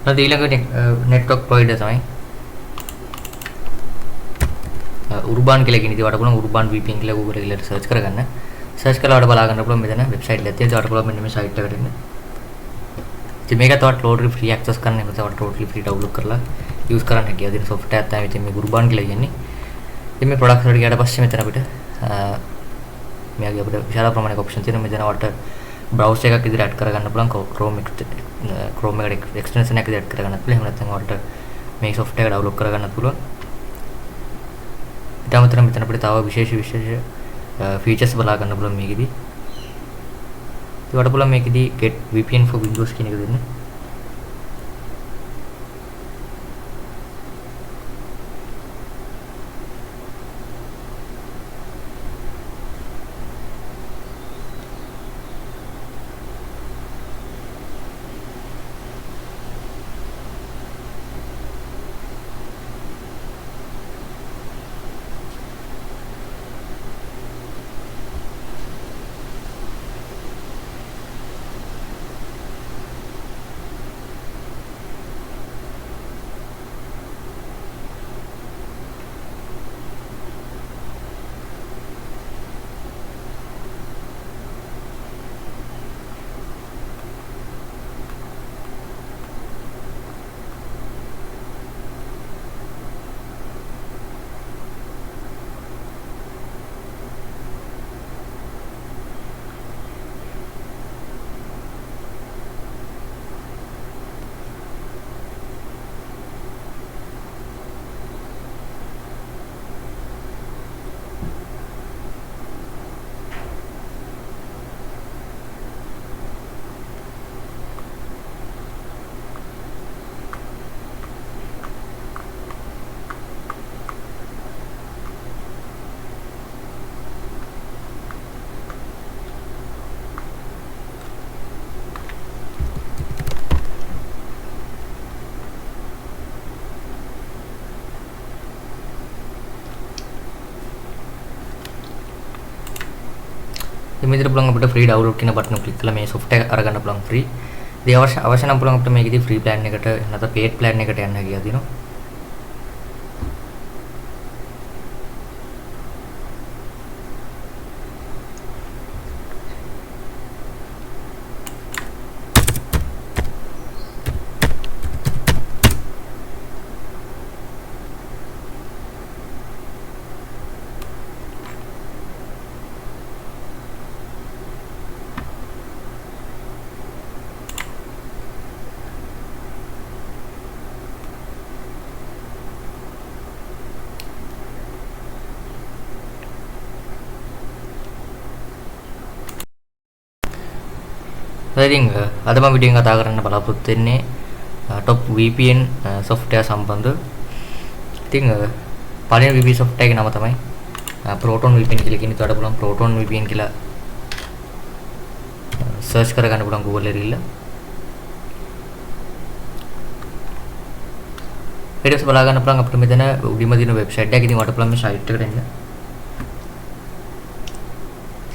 ඊට ඊළඟ නෙට්වර්ක් ප්‍රොවයිඩර් තමයි උර්බාන් කියලා කියන. ඉතින් ඔයාලට පුළුවන් උර්බාන් VPN කියලා Google එකේ සර්ච් කරගන්න. සර්ච් කරලා ඔයාලට බලා ගන්න පුළුවන් මෙතන වෙබ්සයිට් එකක් තියෙනවා. ඔයාලට පුළුවන් මෙන්න මේ සයිට් එකට එන්න. ඉතින් මේක තවත් ටෝටලි ෆ්‍රී ඇක්සස් කරන්න, එහෙම තවත් ටෝටලි ෆ්‍රී ඩවුන්ලෝඩ් කරලා යූස් කරන්න හැකියාව තියෙන සොෆ්ට්වෙයාර් එකක් තමයි ඉතින් මේ උර්බාන් කියලා කියන්නේ. ඉතින් මේ ප්‍රොඩක්ට්ස් වලට ගියාට පස්සේ මෙතන අපිට මෙයාගේ අපිට විශාල ප්‍රමාණයක ඔප්ෂන් තියෙනවා. මෙතන ඔයාලට බ්‍රවුසර් එකක් විදිහට ඇඩ් කරගන්න පුළුවන්, Chrome එකට එක්ස්ටෙන්ෂන් එකක් විදිහට ඇඩ් කරගන්නත් පුළුවන්. එහෙම නැත්නම් ඔයාලට මේ සොෆ්ට්වෙයාර් එක ඩවුන්ලෝඩ් කරගන්නත් පුළුවන්. ඊට අමතරව මෙතන අපිට තව විශේෂ විශේෂ ෆීචර්ස් බලා ගන්න පුළුවන් මේකෙදි. ඉතින් ඔයාලට පුළුවන් මේකෙදි get VPN for Windows කියන එක දෙන්න. මේ විදිහට පුළුවන් අපිට ෆ්‍රී ඩවුන්ලෝඩ් කියන බටන් එක ක්ලික් කරලා මේ සොෆ්ට්වෙයාර් එක අරගන්න පුළුවන් ෆ්‍රී. ඉතින් අවශ්‍ය නම් පුළුවන් අපිට මේකෙදි ෆ්‍රී ප්ලෑන් එකට නැත්නම් පේඩ් ප්ලෑන් එකට යන්න කියලා තියෙනවා. ඉතින් අද මම වීඩියෝ එකෙන් කතා කරන්න බලාපොරොත්තු වෙන්නේ top VPN software සම්බන්ධව. ඉතින් පළවෙනි VPN software එකේ නම තමයි Proton VPN කියලා කියන්නේ. ඔයාලට පුළුවන් Proton VPN කියලා සර්ච් කරගන්න පුළුවන් Google එකේ ගිහිල්ලා. ඊට පස්සේ බලා ගන්න පුළුවන් අපිට මෙතන උඩින්ම තියෙන වෙබ්සයිට් එක. ඉතින් ඔයාලට පුළුවන් මේ සයිට් එකට එන්න.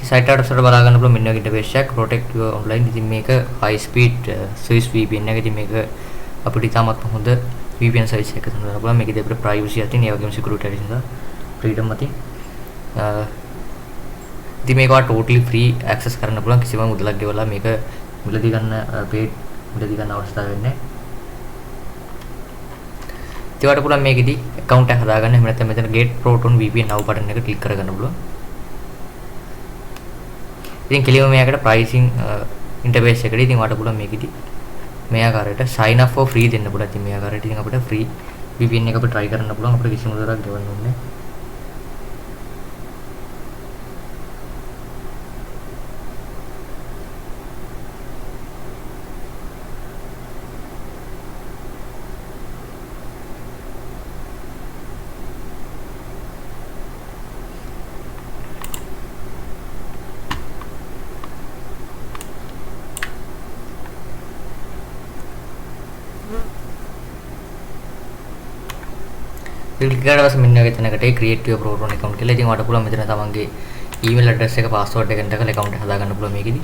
සයිට් එකට උඩට බලා ගන්න පුළුවන් මෙන්න වගේ ඉන්ටර්ෆේස් එකක් protect your online. ඉතින් මේක high speed Swiss VPN එක. ඉතින් මේක අපිට ඉතාමත් හොඳ VPN service එකක් හඳුනන්න පුළුවන්. මේකෙදී අපිට privacy අතින් ඒ වගේම security අතින් සහ freedom අතින් ඉතින් මේක ඔයාලා totally free access කරන්න පුළුවන්. කිසිම මුදලක් ගෙවලා මේක මිලදී ගන්න paid මිලදී ගන්න අවශ්‍යතාවයක් වෙන්නේ නැහැ. ඉතින් ඔයාලට පුළුවන් මේකෙදී account එකක් හදාගන්න. එහෙම නැත්නම් මෙතන get proton VPN now button එක ක්ලික් කරගන්න පුළුවන්. ඉතින් කෙලින්ම මෙයාකට ප්‍රයිසිං ඉන්ටර්ෆේස් එකට ඉතින් ඔයාලට පුළුවන් මේකෙදි මේ ආකාරයට sign up for free දෙන්න පුළුවන්. ඉතින් මේ ආකාරයට ඉතින් අපිට free VPN එක අපිට try කරන්න පුළුවන්. අපිට කිසිම මුදලක් ගෙවන්න ඕනේ නැහැ. ක්ලික් කරලා පස්සේ මෙන්න වගේ තැනකට ඒ create your proton account කියලා. ඉතින් ඔයාලට පුළුවන් මෙතන තමන්ගේ email address එක password එක enter කරලා account එක හදාගන්න පුළුවන් මේකෙදි.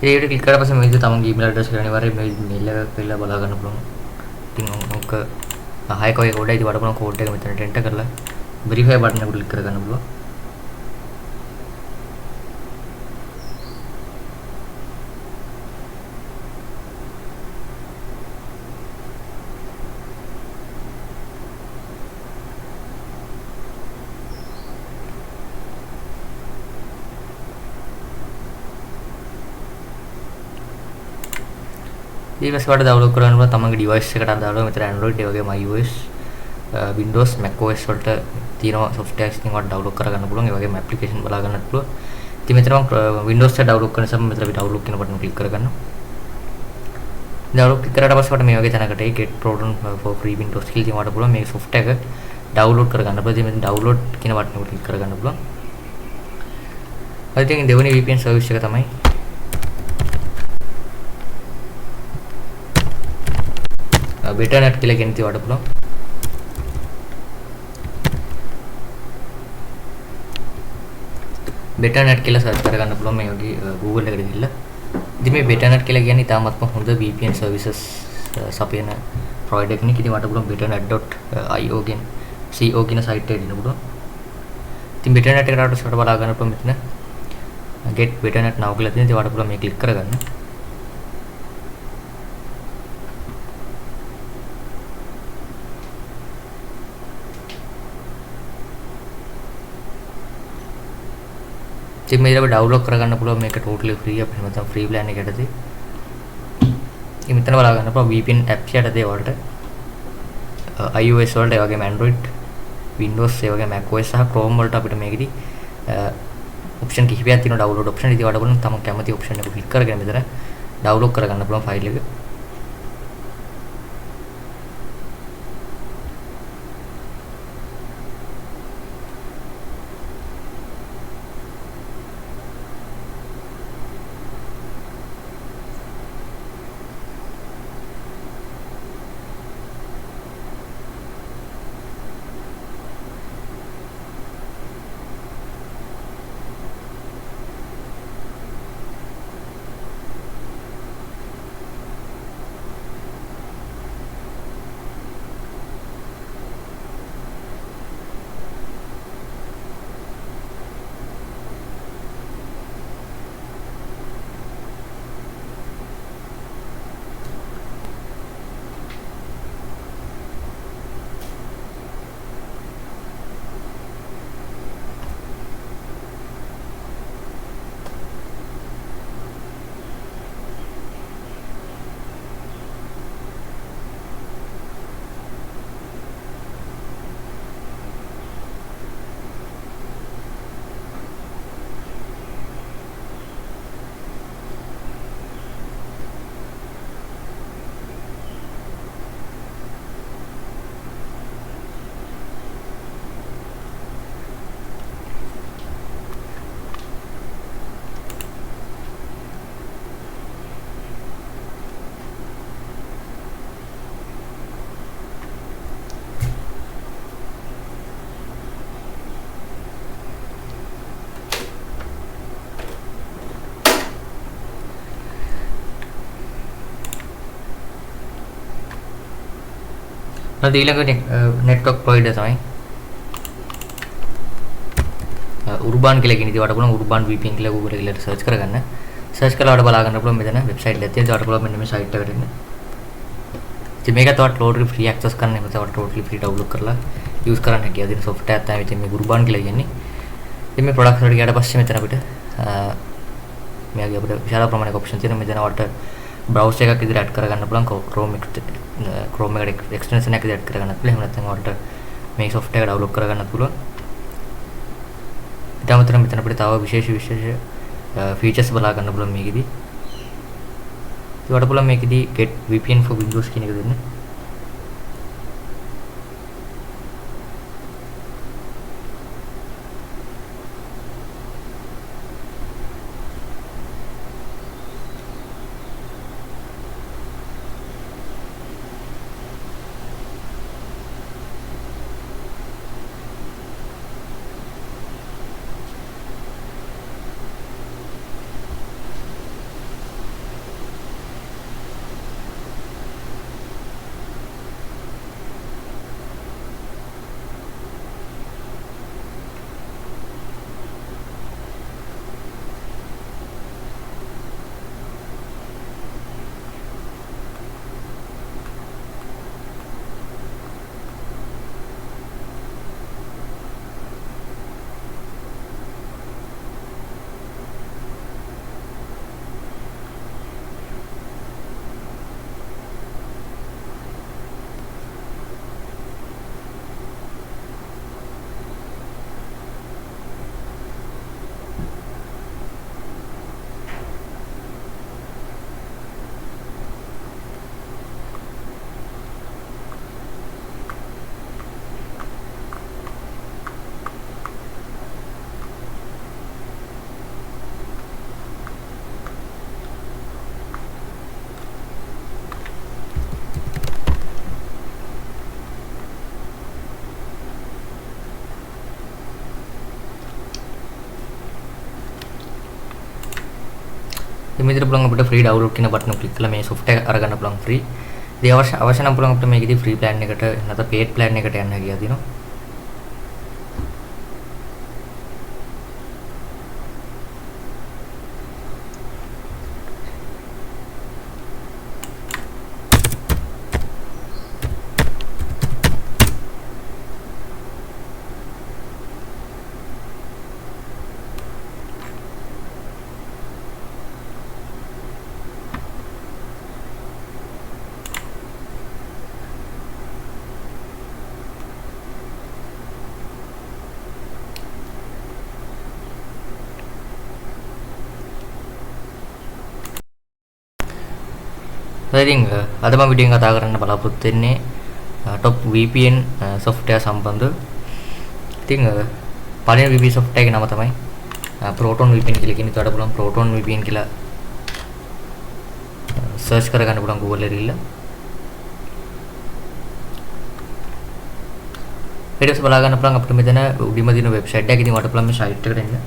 ඉතින් ඒකට ක්ලික් කරලා පස්සේ මේ විදිහට තමන්ගේ ඊමේල් ඇඩ්‍රස් එක අනිවාර්යයෙන් මේ මේල් එක කියලා බලා ගන්න පුළුවන්. ඉතින් ඔක 6ක වගේ කෝඩ් එකයි. ඉතින් ඔයාලට පුළුවන් කෝඩ් එක මෙතනට එන්ටර් කරලා වෙරිෆයි බටන් එක ක්ලික් කරගන්න පුළුවන්. ඊට පස්සේ ඔයාලට ඩවුන්ලෝඩ් කරගන්න පුළුවන් තමන්ගේ ඩිවයිස් එකට අදාළව මෙතන Android ඒ වගේම iOS, Windows, macOS වලට තියෙනවා softwares. ඉතින් ඔයාලට ඩවුන්ලෝඩ් කරගන්න පුළුවන්. ඒ වගේම ඇප්ලිකේෂන් බලා ගන්නත් පුළුවන්. ඉතින් මෙතන මම Windows එක ඩවුන්ලෝඩ් කරන නිසා මෙතන අපි ඩවුන්ලෝඩ් කියන බටන් ක්ලික් කරගන්නවා. ඩවුන්ලෝඩ් ක්ලික් කරාට පස්සේ ඔයාලට මේ වගේ තැනකට ඒ get Proton for free Windows කියලා ඉතින් ඔයාලට පුළුවන් මේ software එක ඩවුන්ලෝඩ් කරගන්න. පුළුවන්. ඉතින් මෙතන ඩවුන්ලෝඩ් කියන බටන් එක ක්ලික් කරගන්න පුළුවන්. හරි, ඉතින් දෙවෙනි VPN service එක තමයි BetterNet කියලා කියන ඉතින් ඔයාලට පුළුවන්. BetterNet කියලා සර්ච් කරගන්න පුළුවන් මේ වගේ Google එකට ගිහිල්ලා. ඉතින් මේ BetterNet කියලා කියන්නේ ඉතාමත්ම හොඳ VPN services සපයන ප්‍රොවයිඩර් කෙනෙක්. ඉතින් ඔයාලට පුළුවන් betternet.io කියන co කියන සයිට් එකට එන්න පුළුවන්. ඉතින් BetterNet එකට ආවට පස්සේ බලා ගන්න පුළුවන් මෙතන get BetterNet now කියලා තියෙන. ඉතින් ඔයාලට පුළුවන් මේ ක්ලික් කරගන්න. ඉතින් මේ විදිහට ඩවුන්ලෝඩ් කරගන්න පුළුවන් මේක ටෝටලි ෆ්‍රී අපිට නැත්නම් ෆ්‍රී ප්ලෑන් එක යටතේ. ඉතින් මෙතන බලා ගන්න පුළුවන් VPN apps යටතේ වලට iOS වලට ඒ වගේම Android, Windows ඒ වගේම macOS සහ Chrome වලට අපිට මේකෙදි ඔප්ෂන් කිහිපයක් තියෙනවා ඩවුන්ලෝඩ් ඔප්ෂන්. ඉතින් ඔයාලට බලන්න තමන් කැමති ඔප්ෂන් එක ක්ලික් කරගෙන මෙතන ඩවුන්ලෝඩ් කරගන්න පුළුවන් ෆයිල් එක. ඊළඟ නෙට්වර්ක් ප්‍රොවයිඩර් තමයි උර්බාන් කියලා කියන. ඉතින් ඔයාලට පුළුවන් උර්බාන් VPN කියලා Google එකේ ගිහලා සර්ච් කරගන්න. සර්ච් කරලා ඔයාලට බලා ගන්න පුළුවන් මෙතන වෙබ්සයිට් එකක් තියෙනවා. ඔයාලට පුළුවන් මෙන්න මේ සයිට් එකට එන්න. ඉතින් මේකත් ඔයාලට ටෝටලි ෆ්‍රී ඇක්සස් කරන්න, එහෙම නැත්නම් ඔයාලට ටෝටලි ෆ්‍රී ඩවුන්ලෝඩ් කරලා යූස් කරන්න හැකියාව තියෙන සොෆ්ට්වෙයාර් තමයි ඉතින් මේ උර්බාන් කියලා කියන්නේ. ඉතින් මේ ප්‍රොඩක්ට්ස් වලට ගියාට පස්සේ මෙතන අපිට මෙයාගේ අපිට විශාල ප්‍රමාණයක ඔප්ෂන් තියෙනවා. මෙතන ඔයාලට බ්‍රවුසර් එකක් විදිහට ඇඩ් කරගන්න පුළුවන්, Chrome එකට එක්ස්ටෙන්ෂන් එකක් විදිහට ඇඩ් කරගන්නත් පුළුවන්. එහෙම නැත්නම් ඔයාලට මේ සොෆ්ට්වෙයාර් එක ඩවුන්ලෝඩ් කරගන්නත් පුළුවන්. ඊට අමතරව මෙතන අපිට තව විශේෂ විශේෂ ෆීචර්ස් බලා ගන්න පුළුවන් මේකෙදි. ඉතින් ඔයාලට පුළුවන් මේකෙදි get VPN for Windows කියන එක දෙන්න. ඉතින් මෙතන පුළුවන් අපිට ෆ්‍රී ඩවුන්ලෝඩ් කියන බටන් එක ක්ලික් කරලා මේ සොෆ්ට්වෙයාර් එක අරගන්න පුළුවන් ෆ්‍රී. ඉතින් අවශ්‍ය අවශ්‍ය නම් පුළුවන් අපිට මේකෙදි ෆ්‍රී ප්ලෑන් එකට නැත්නම් පේඩ් ප්ලෑන් එකට යන්න කියලා තියෙනවා. ඉතින් අද මම වීඩියෝ එකෙන් කතා කරන්න බලාපොරොත්තු වෙන්නේ টොප් VPN software සම්බන්ධව. ඉතින් පළවෙනි VPN software එකේ නම තමයි Proton VPN කියලා කියන්නේ. ඒකට පුළුවන් Proton VPN කියලා සර්ච් කරගන්න පුළුවන් Google එකේ ගිහිල්ලා. ඊට පස්සේ බලා ගන්න පුළුවන් අපිට මෙතන උඩින්ම තියෙන වෙබ්සයිට් එක. ඉතින් ඔයාලට පුළුවන් මේ සයිට් එකට එන්න.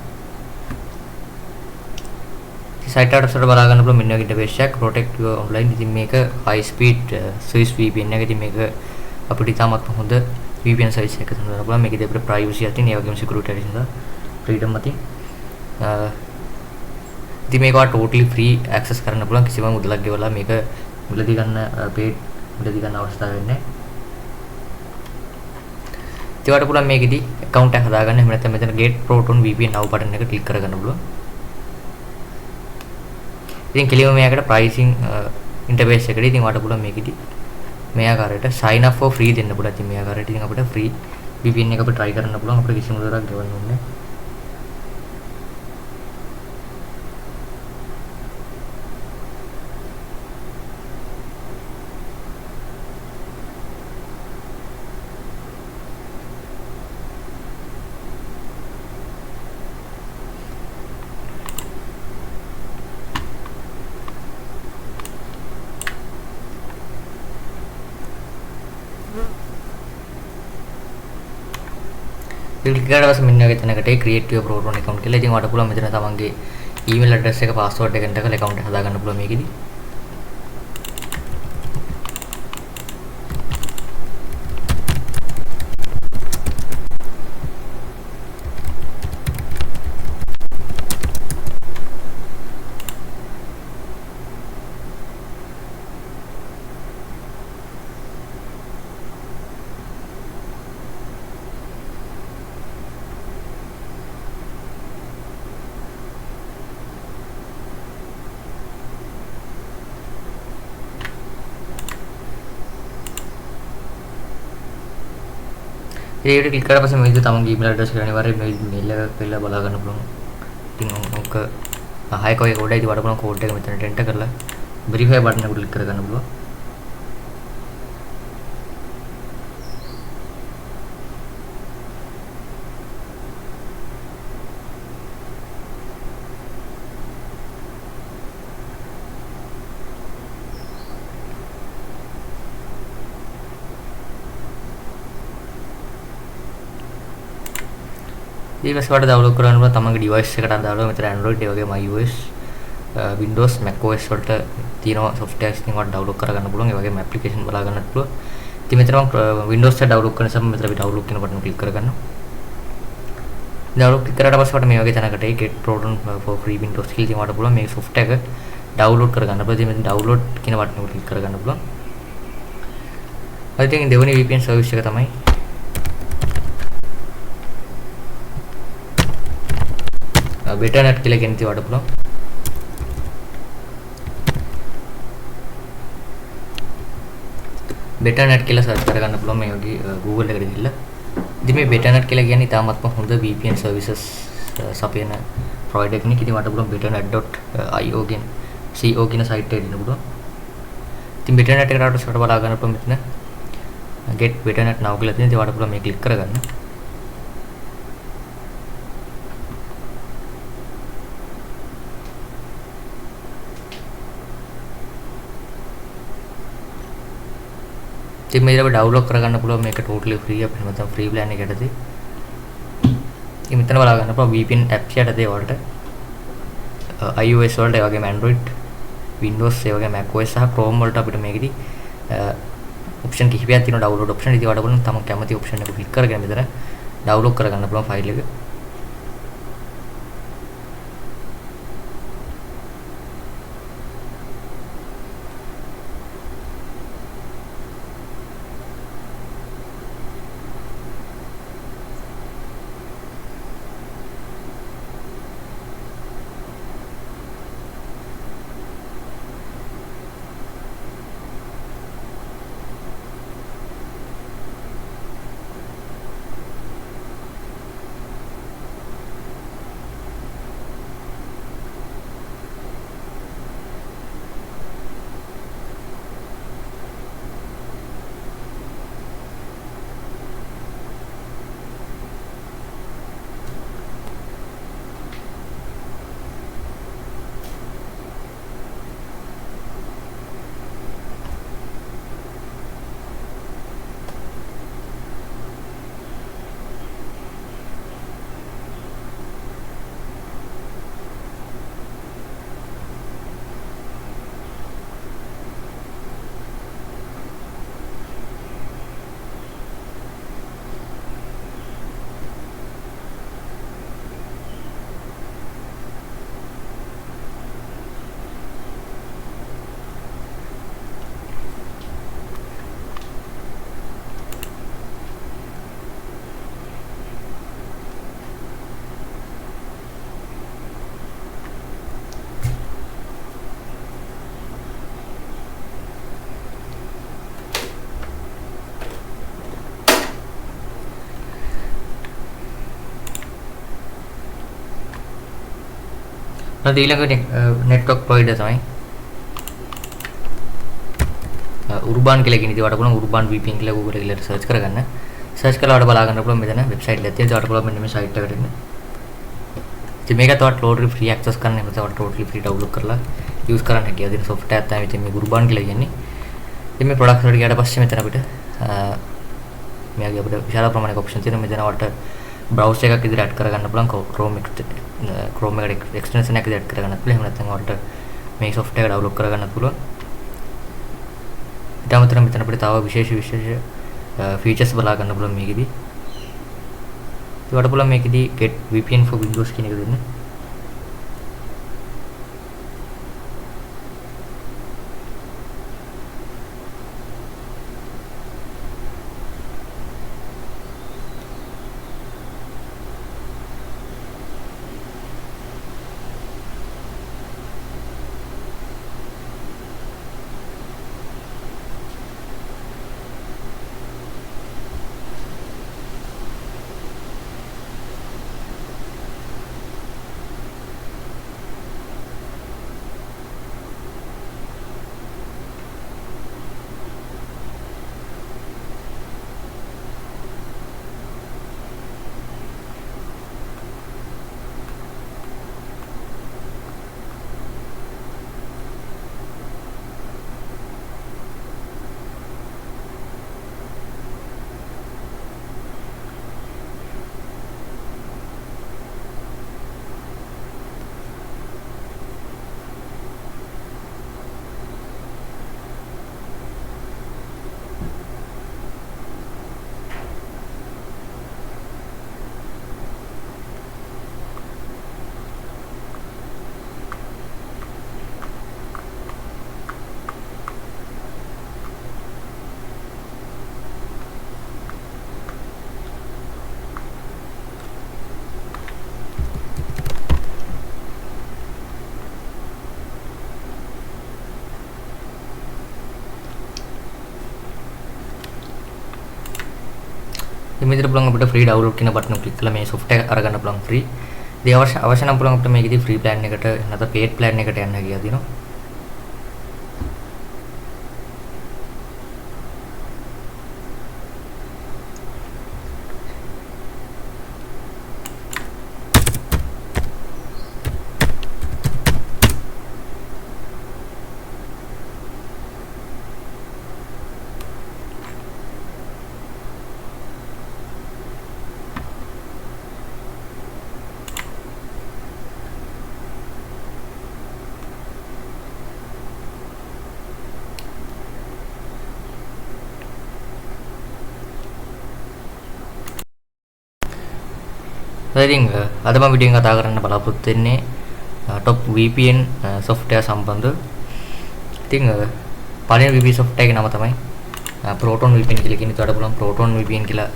සයිට් එකට පස්සේ බලා ගන්න පුළුවන් මෙන්න වගේ ඉන්ටර්ෆේස් එකක් protect your online. ඉතින් මේක high speed Swiss VPN එක. ඉතින් මේක අපිට ඉතාමත් හොඳ VPN service එකක් හඳුනන්න පුළුවන්. මේකෙදී අපිට privacy අතින් ඒ වගේම security අතින් සහ freedom අතින් ඉතින් මේක ඔයාලා totally free access කරන්න පුළුවන්. කිසිම මුදලක් ගෙවලා මේක මිලදී ගන්න paid මිලදී ගන්න අවශ්‍යතාවයක් නැහැ. ඉතින් ඔයාලට පුළුවන් මේකෙදී account එකක් හදාගන්න. එහෙම නැත්නම් මෙතන get proton VPN now button එක ක්ලික් කරගන්න පුළුවන්. ඉතින් කෙලින්ම මෙයාකට ප්‍රයිසිං ඉන්ටර්ෆේස් එකට ඉතින් ඔයාලට පුළුවන් මේකෙදි මේ ආකාරයට sign up for free දෙන්න පුළුවන්. ඉතින් මේ ආකාරයට ඉතින් අපිට free VPN එක අපිට try කරන්න පුළුවන්. අපිට කිසිම මුදලක් ගෙවන්න ඕනේ නැහැ. ක්ලික් කරාට පස්සේ මෙන්න වගේ තැනකට ඒ create your proton account කියලා. ඉතින් ඔයාලට පුළුවන් මෙතන තමන්ගේ email address එක password එක enter කරලා account එක හදාගන්න පුළුවන් මේකෙදි. ඉතින් ඒකට ක්ලික් කරලා පස්සේ මේ විදිහට තමන්ගේ email address එක අනිවාර්යයෙන් මේ මේල් එක පෙන්නලා බලා ගන්න පුළුවන්. ඉතින් ඔක හයක වගේ කෝඩ් එකයි. ඉතින් ඔයාලට පුළුවන් කෝඩ් එක මෙතනට එන්ටර් කරලා වෙරිෆයි බටන් එක ක්ලික් කරගන්න පුළුවන්. ඊට පස්සේ ඔයාලට ඩවුන්ලෝඩ් කරගන්න පුළුවන් තමන්ගේ ඩිවයිස් එකට අදාළව මෙතන Android ඒ වගේම iOS, Windows, macOS වලට තියෙනවා softwares. ඉතින් ඔයාලට ඩවුන්ලෝඩ් කරගන්න පුළුවන්. ඒ වගේම ඇප්ලිකේෂන් බලා ගන්නත් පුළුවන්. ඉතින් මෙතන මම Windows එක ඩවුන්ලෝඩ් කරන නිසා මෙතන අපි ඩවුන්ලෝඩ් කියන බටන් ක්ලික් කරගන්නවා. ඩවුන්ලෝඩ් ක්ලික් කරාට පස්සේ ඔයාලට මේ වගේ තැනකට ඒ get proton for free Windows කියලා ඉතින් ඔයාලට පුළුවන් මේ software එක ඩවුන්ලෝඩ් කරගන්න. පුළුවන්. ඉතින් මෙතන ඩවුන්ලෝඩ් කියන බටන් එක ක්ලික් කරගන්න පුළුවන්. හරි, ඉතින් දෙවෙනි VPN service එක තමයි BetterNet කියලා කියන ඉතින් ඔයාලට පුළුවන්. BetterNet කියලා සර්ච් කරගන්න පුළුවන් මේ වගේ Google එකට ගිහිල්ලා. ඉතින් මේ BetterNet කියලා කියන්නේ ඉතාමත්ම හොඳ VPN services සපයන ප්‍රොවයිඩර් කෙනෙක්. ඉතින් ඔයාලට පුළුවන් betternet.io කියන co කියන සයිට් එකට එන්න පුළුවන්. ඉතින් BetterNet එකට ආවට පස්සේ බලා ගන්න පුළුවන් මෙතන get BetterNet now කියලා තියෙන. ඉතින් ඔයාලට පුළුවන් මේ ක්ලික් කරගන්න. ඉතින් මේක අපිට ඩවුන්ලෝඩ් කරගන්න පුළුවන්. මේක ටෝටලි ෆ්‍රී අපිට නැත්නම් ෆ්‍රී ප්ලෑන් එක යටතේ. ඉතින් මෙතන බලා ගන්න පුළුවන් VPN apps යටතේ ඔයාලට iOS වලට, ඒ වගේම Android, Windows, ඒ වගේම macOS සහ Chrome වලට අපිට මේකෙදි ඔප්ෂන් කිහිපයක් තියෙනවා ඩවුන්ලෝඩ් ඔප්ෂන්. ඉතින් ඔයාලට පුළුවන් තමන් කැමති ඔප්ෂන් එක ක්ලික් කරගෙන මෙතන ඩවුන්ලෝඩ් කරගන්න පුළුවන් ෆයිල් එක. ඊළඟ නෙට්වර්ක් ප්‍රොවයිඩර් තමයි උර්බාන් කියලා කියන. ඉතින් ඔයාලට පුළුවන් උර්බාන් VPN කියලා Google එකේ ගිහලා සර්ච් කරගන්න. සර්ච් කරලා ඔයාලට බලා ගන්න පුළුවන් මෙතන වෙබ්සයිට් එකක් තියෙනවා. ඔයාලට පුළුවන් මෙන්න මේ සයිට් එකට එන්න. ඉතින් මේකත් ඔයාලට ටෝටලි ෆ්‍රී ඇක්සස් කරන්න, එහෙම නැත්නම් ඔයාලට ටෝටලි ෆ්‍රී ඩවුන්ලෝඩ් කරලා යූස් කරන්න හැකියාව තියෙන සොෆ්ට්වෙයාර් තමයි ඉතින් මේ උර්බාන් කියලා කියන්නේ. ඉතින් මේ ප්‍රොඩක්ට්ස් වලට ගියාට පස්සේ මෙතන අපිට මෙයාගේ අපිට විශාල ප්‍රමාණයක ඔප්ෂන් තියෙනවා. මෙතන ඔයාලට බ්‍රවුසර් එකක් විදිහට ඇඩ් කරගන්න පුළුවන්, Chrome එකට එක්ස්ටෙන්ෂන් එකක් විදිහට ඇඩ් කරගන්නත් පුළුවන්. එහෙම නැත්නම් ඔයාලට මේ සොෆ්ට්වෙයාර් එක ඩවුන්ලෝඩ් කරගන්නත් පුළුවන්. ඊට අමතරව මෙතන අපිට තව විශේෂ විශේෂ ෆීචර්ස් බලා ගන්න පුළුවන් මේකෙදි. ඉතින් ඔයාලට පුළුවන් මේකෙදි get VPN for Windows කියන එක දෙන්න. මේ විදිහට පුළුවන් අපිට ෆ්‍රී ඩවුන්ලෝඩ් කියන බටන් එක ක්ලික් කරලා මේ සොෆ්ට්වෙයාර් එක අරගන්න පුළුවන් ෆ්‍රී. ඉතින් අවශ්‍ය නම් පුළුවන් අපිට මේකෙදි ෆ්‍රී ප්ලෑන් එකට නැත්නම් පේඩ් ප්ලෑන් එකට යන්න කියලා තියෙනවා. ඉතින් අද මම වීඩියෝ එකෙන් කතා කරන්න බලාපොරොත්තු වෙන්නේ top VPN software සම්බන්ධව. ඉතින් පළවෙනි VPN software එකේ නම තමයි Proton VPN කියලා කියන්නේ. ඒකට පුළුවන් Proton VPN කියලා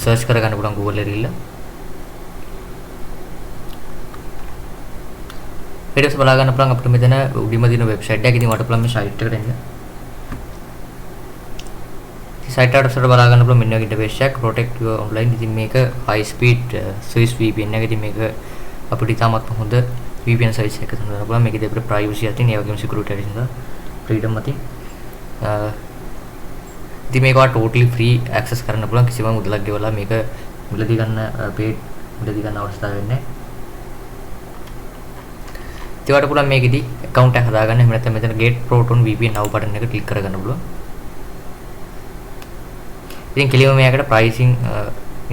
සර්ච් කරගන්න පුළුවන් Google එකේ ගිහලා. ඊට පස්සේ බලා ගන්න පුළුවන් අපිට මෙතන උඩින්ම තියෙන වෙබ්සයිට් එක. ඉතින් ඔයාලට පුළුවන් මේ සයිට් එකට එන්න. ඉතින් සයිට් එකට පස්සේ බලා ගන්න පුළුවන් මෙන්න වගේ ඉන්ටර්ෆේස් එකක් protect your online. ඉතින් මේක high speed Swiss VPN එක. ඉතින් මේක අපිට ඉතාමත් හොඳ VPN service එකක් හඳුනන්න පුළුවන්. මේකේදී අපිට privacy අතින් ඒ වගේම security අතින් සහ freedom අතින් ඉතින් මේක ඔයාලට totally free access කරන්න පුළුවන්. කිසිම මුදලක් ගෙවලා මේක මිලදී ගන්න paid මිලදී ගන්න අවශ්‍යතාවයක් නැහැ. ඉතින් ඔයාලට පුළුවන් මේකෙදි account එකක් හදාගන්න. එහෙම නැත්නම් මෙතන get proton VPN now button එක ක්ලික් කරගන්න පුළුවන්. ඉතින් කෙලින්ම මේකට pricing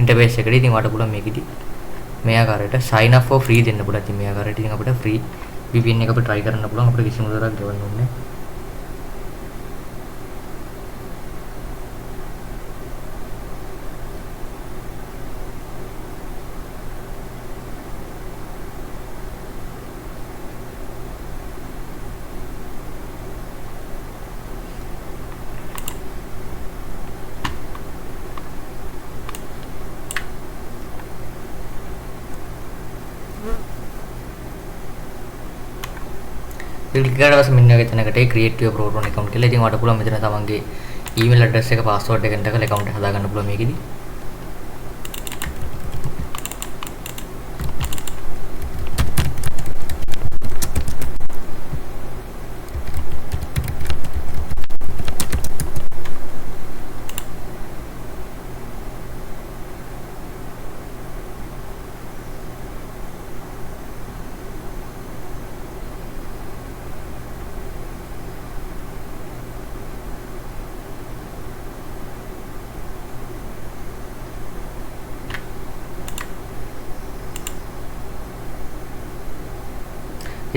interface එකට ඉතින් ඔයාලට පුළුවන් මේකෙදි මේ ආකාරයට sign up for free දෙන්න පුළුවන්. ඉතින් මේ ආකාරයට ඉතින් අපිට free VPN එක අපිට try කරන්න පුළුවන්. අපිට කිසිම මුදලක් ගෙවන්න ඕනේ නැහැ. ක්ලික් කරලා පස්සේ මෙන්න වගේ තැනකට ඒ create your proton account කියලා. ඉතින් ඔයාලට පුළුවන් මෙතන තමන්ගේ email address එක password එක enter කරලා account එක හදාගන්න පුළුවන් මේකෙදි.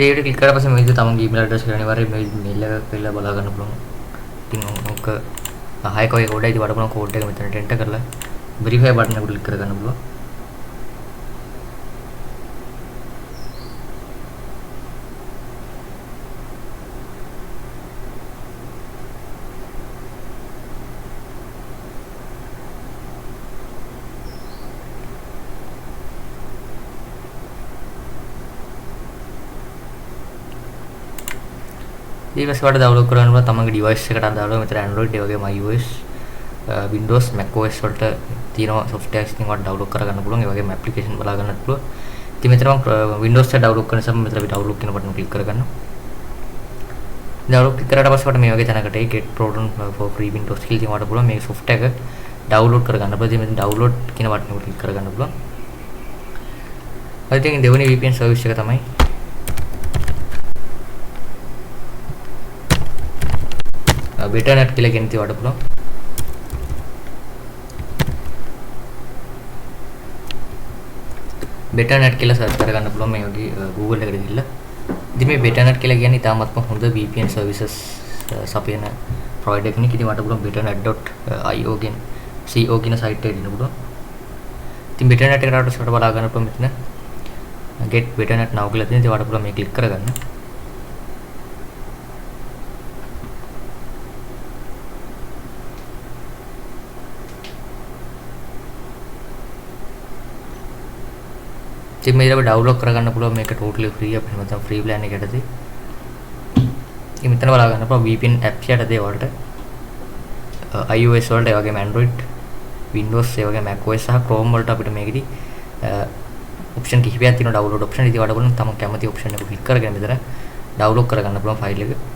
ඒකට ක්ලික් කරලා පස්සේ මේ විදිහට තමන්ගේ email address එක අනිවාර්යයෙන් මේ මේල් එක කියලා බලා ගන්න පුළුවන්. ඉතින් ඔක හයක ඔය කෝඩ් එක ඉතින් වඩ පුළුවන් කෝඩ් එක මෙතනට එන්ටර් කරලා වෙරිෆයි බටන් එක ක්ලික් කරගන්න පුළුවන්. ඊට පස්සේ ඔයාලට ඩවුන්ලෝඩ් කරගන්න පුළුවන් තමන්ගේ ඩිවයිස් එකට අදාළව මෙතන Android ඒ වගේම iOS Windows Mac OS වලට තියෙනවා softwares ඉතින් ඔයාලට ඩවුන්ලෝඩ් කරගන්න පුළුවන්. ඒ වගේම ඇප්ලිකේෂන් බලා ගන්නත් පුළුවන්. ඉතින් මෙතන මම Windows එක ඩවුන්ලෝඩ් කරන නිසා මෙතන අපි ඩවුන්ලෝඩ් කියන බටන් ක්ලික් කරගන්නවා. ඩවුන්ලෝඩ් ක්ලික් කරාට පස්සේ ඔයාලට මේ වගේ තැනකට ඒ get proton for free Windows කියලා ඉතින් ඔයාලට පුළුවන් මේ software එක ඩවුන්ලෝඩ් කරගන්න. පුළුවන්. ඉතින් මෙතන ඩවුන්ලෝඩ් කියන බටන් එක ක්ලික් කරගන්න පුළුවන්. හරි ඉතින් දෙවෙනි VPN service එක තමයි BetterNet කියලා කියන ඉතින් ඔයාලට පුළුවන්. BetterNet කියලා සර්ච් කරගන්න පුළුවන් මේ වගේ Google එකට ගිහිල්ලා. ඉතින් මේ BetterNet කියලා කියන්නේ ඉතාමත්ම හොඳ VPN services සපයන ප්‍රොවයිඩර් කෙනෙක්. ඉතින් ඔයාලට පුළුවන් betternet.io කියන co කියන සයිට් එකට එන්න පුළුවන්. ඉතින් BetterNet එකට ආවට පස්සේ බලා ගන්න පුළුවන් මෙතන get BetterNet now කියලා තියෙන. ඉතින් ඔයාලට පුළුවන් මේ ක්ලික් කරගන්න. ඉතින් මේක අපිට ඩවුන්ලෝඩ් කරගන්න පුළුවන් මේක ටෝටලි ෆ්‍රී අපිට නැත්නම් ෆ්‍රී ප්ලෑන් එක යටතේ. ඉතින් මෙතන බලා ගන්න පුළුවන් VPN apps යටතේ ඔයාලට iOS වලට ඒ වගේම Android Windows ඒ වගේම Mac OS සහ Chrome වලට අපිට මේකෙදි ඔප්ෂන් කිහිපයක් තියෙනවා ඩවුන්ලෝඩ් ඔප්ෂන්. ඉතින් ඔයාලට පුළුවන් තමන් කැමති ඔප්ෂන් එක ක්ලික් කරගෙන මෙතන ඩවුන්ලෝඩ් කරගන්න පුළුවන් ෆයිල් එක.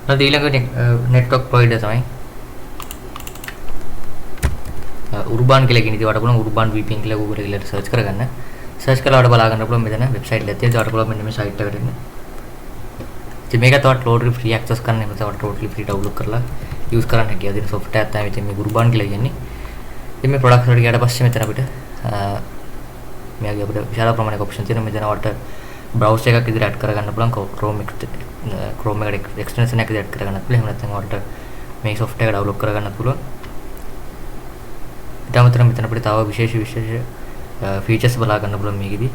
ඊට ඊළඟ නෙට්වර්ක් ප්‍රොවයිඩර් තමයි උර්බාන් කියලා කියන. ඉතින් ඔයාලට පුළුවන් උර්බාන් VPN කියලා Google එකේ ගිහලා සර්ච් කරගන්න. සර්ච් කරලා ඔයාලට බලා ගන්න පුළුවන් මෙතන වෙබ්සයිට් එකක් තියෙනවා. ඔයාලට පුළුවන් මෙන්න මේ සයිට් එකට එන්න. ඉතින් මේකත් ඔයාලට ටෝටලි ෆ්‍රී ඇක්සස් කරන්න, එහෙම නැත්නම් ඔයාලට ටෝටලි ෆ්‍රී ඩවුන්ලෝඩ් කරලා යූස් කරන්න හැකියාව තියෙන සොෆ්ට්වෙයාර් තමයි ඉතින් මේ උර්බාන් කියලා කියන්නේ. ඉතින් මේ ප්‍රොඩක්ට්ස් වලට ගියාට පස්සේ මෙතන අපිට මෙයාගේ අපිට විශාල ප්‍රමාණයක ඔප්ෂන් තියෙනවා. මෙතන ඔයාලට බ්‍රවුසර් එකක් විදිහට ඇඩ් කරගන්න පුළුවන්, Chrome එකට එක්ස්ටෙන්ෂන් එකක් විදිහට ඇඩ් කරගන්නත් පුළුවන්. එහෙම නැත්නම් ඔයාලට මේ සොෆ්ට්වෙයාර් එක ඩවුන්ලෝඩ් කරගන්නත් පුළුවන්. ඊට අමතරව මෙතන අපිට තව විශේෂ විශේෂ ෆීචර්ස් බලා ගන්න පුළුවන් මේකෙදි.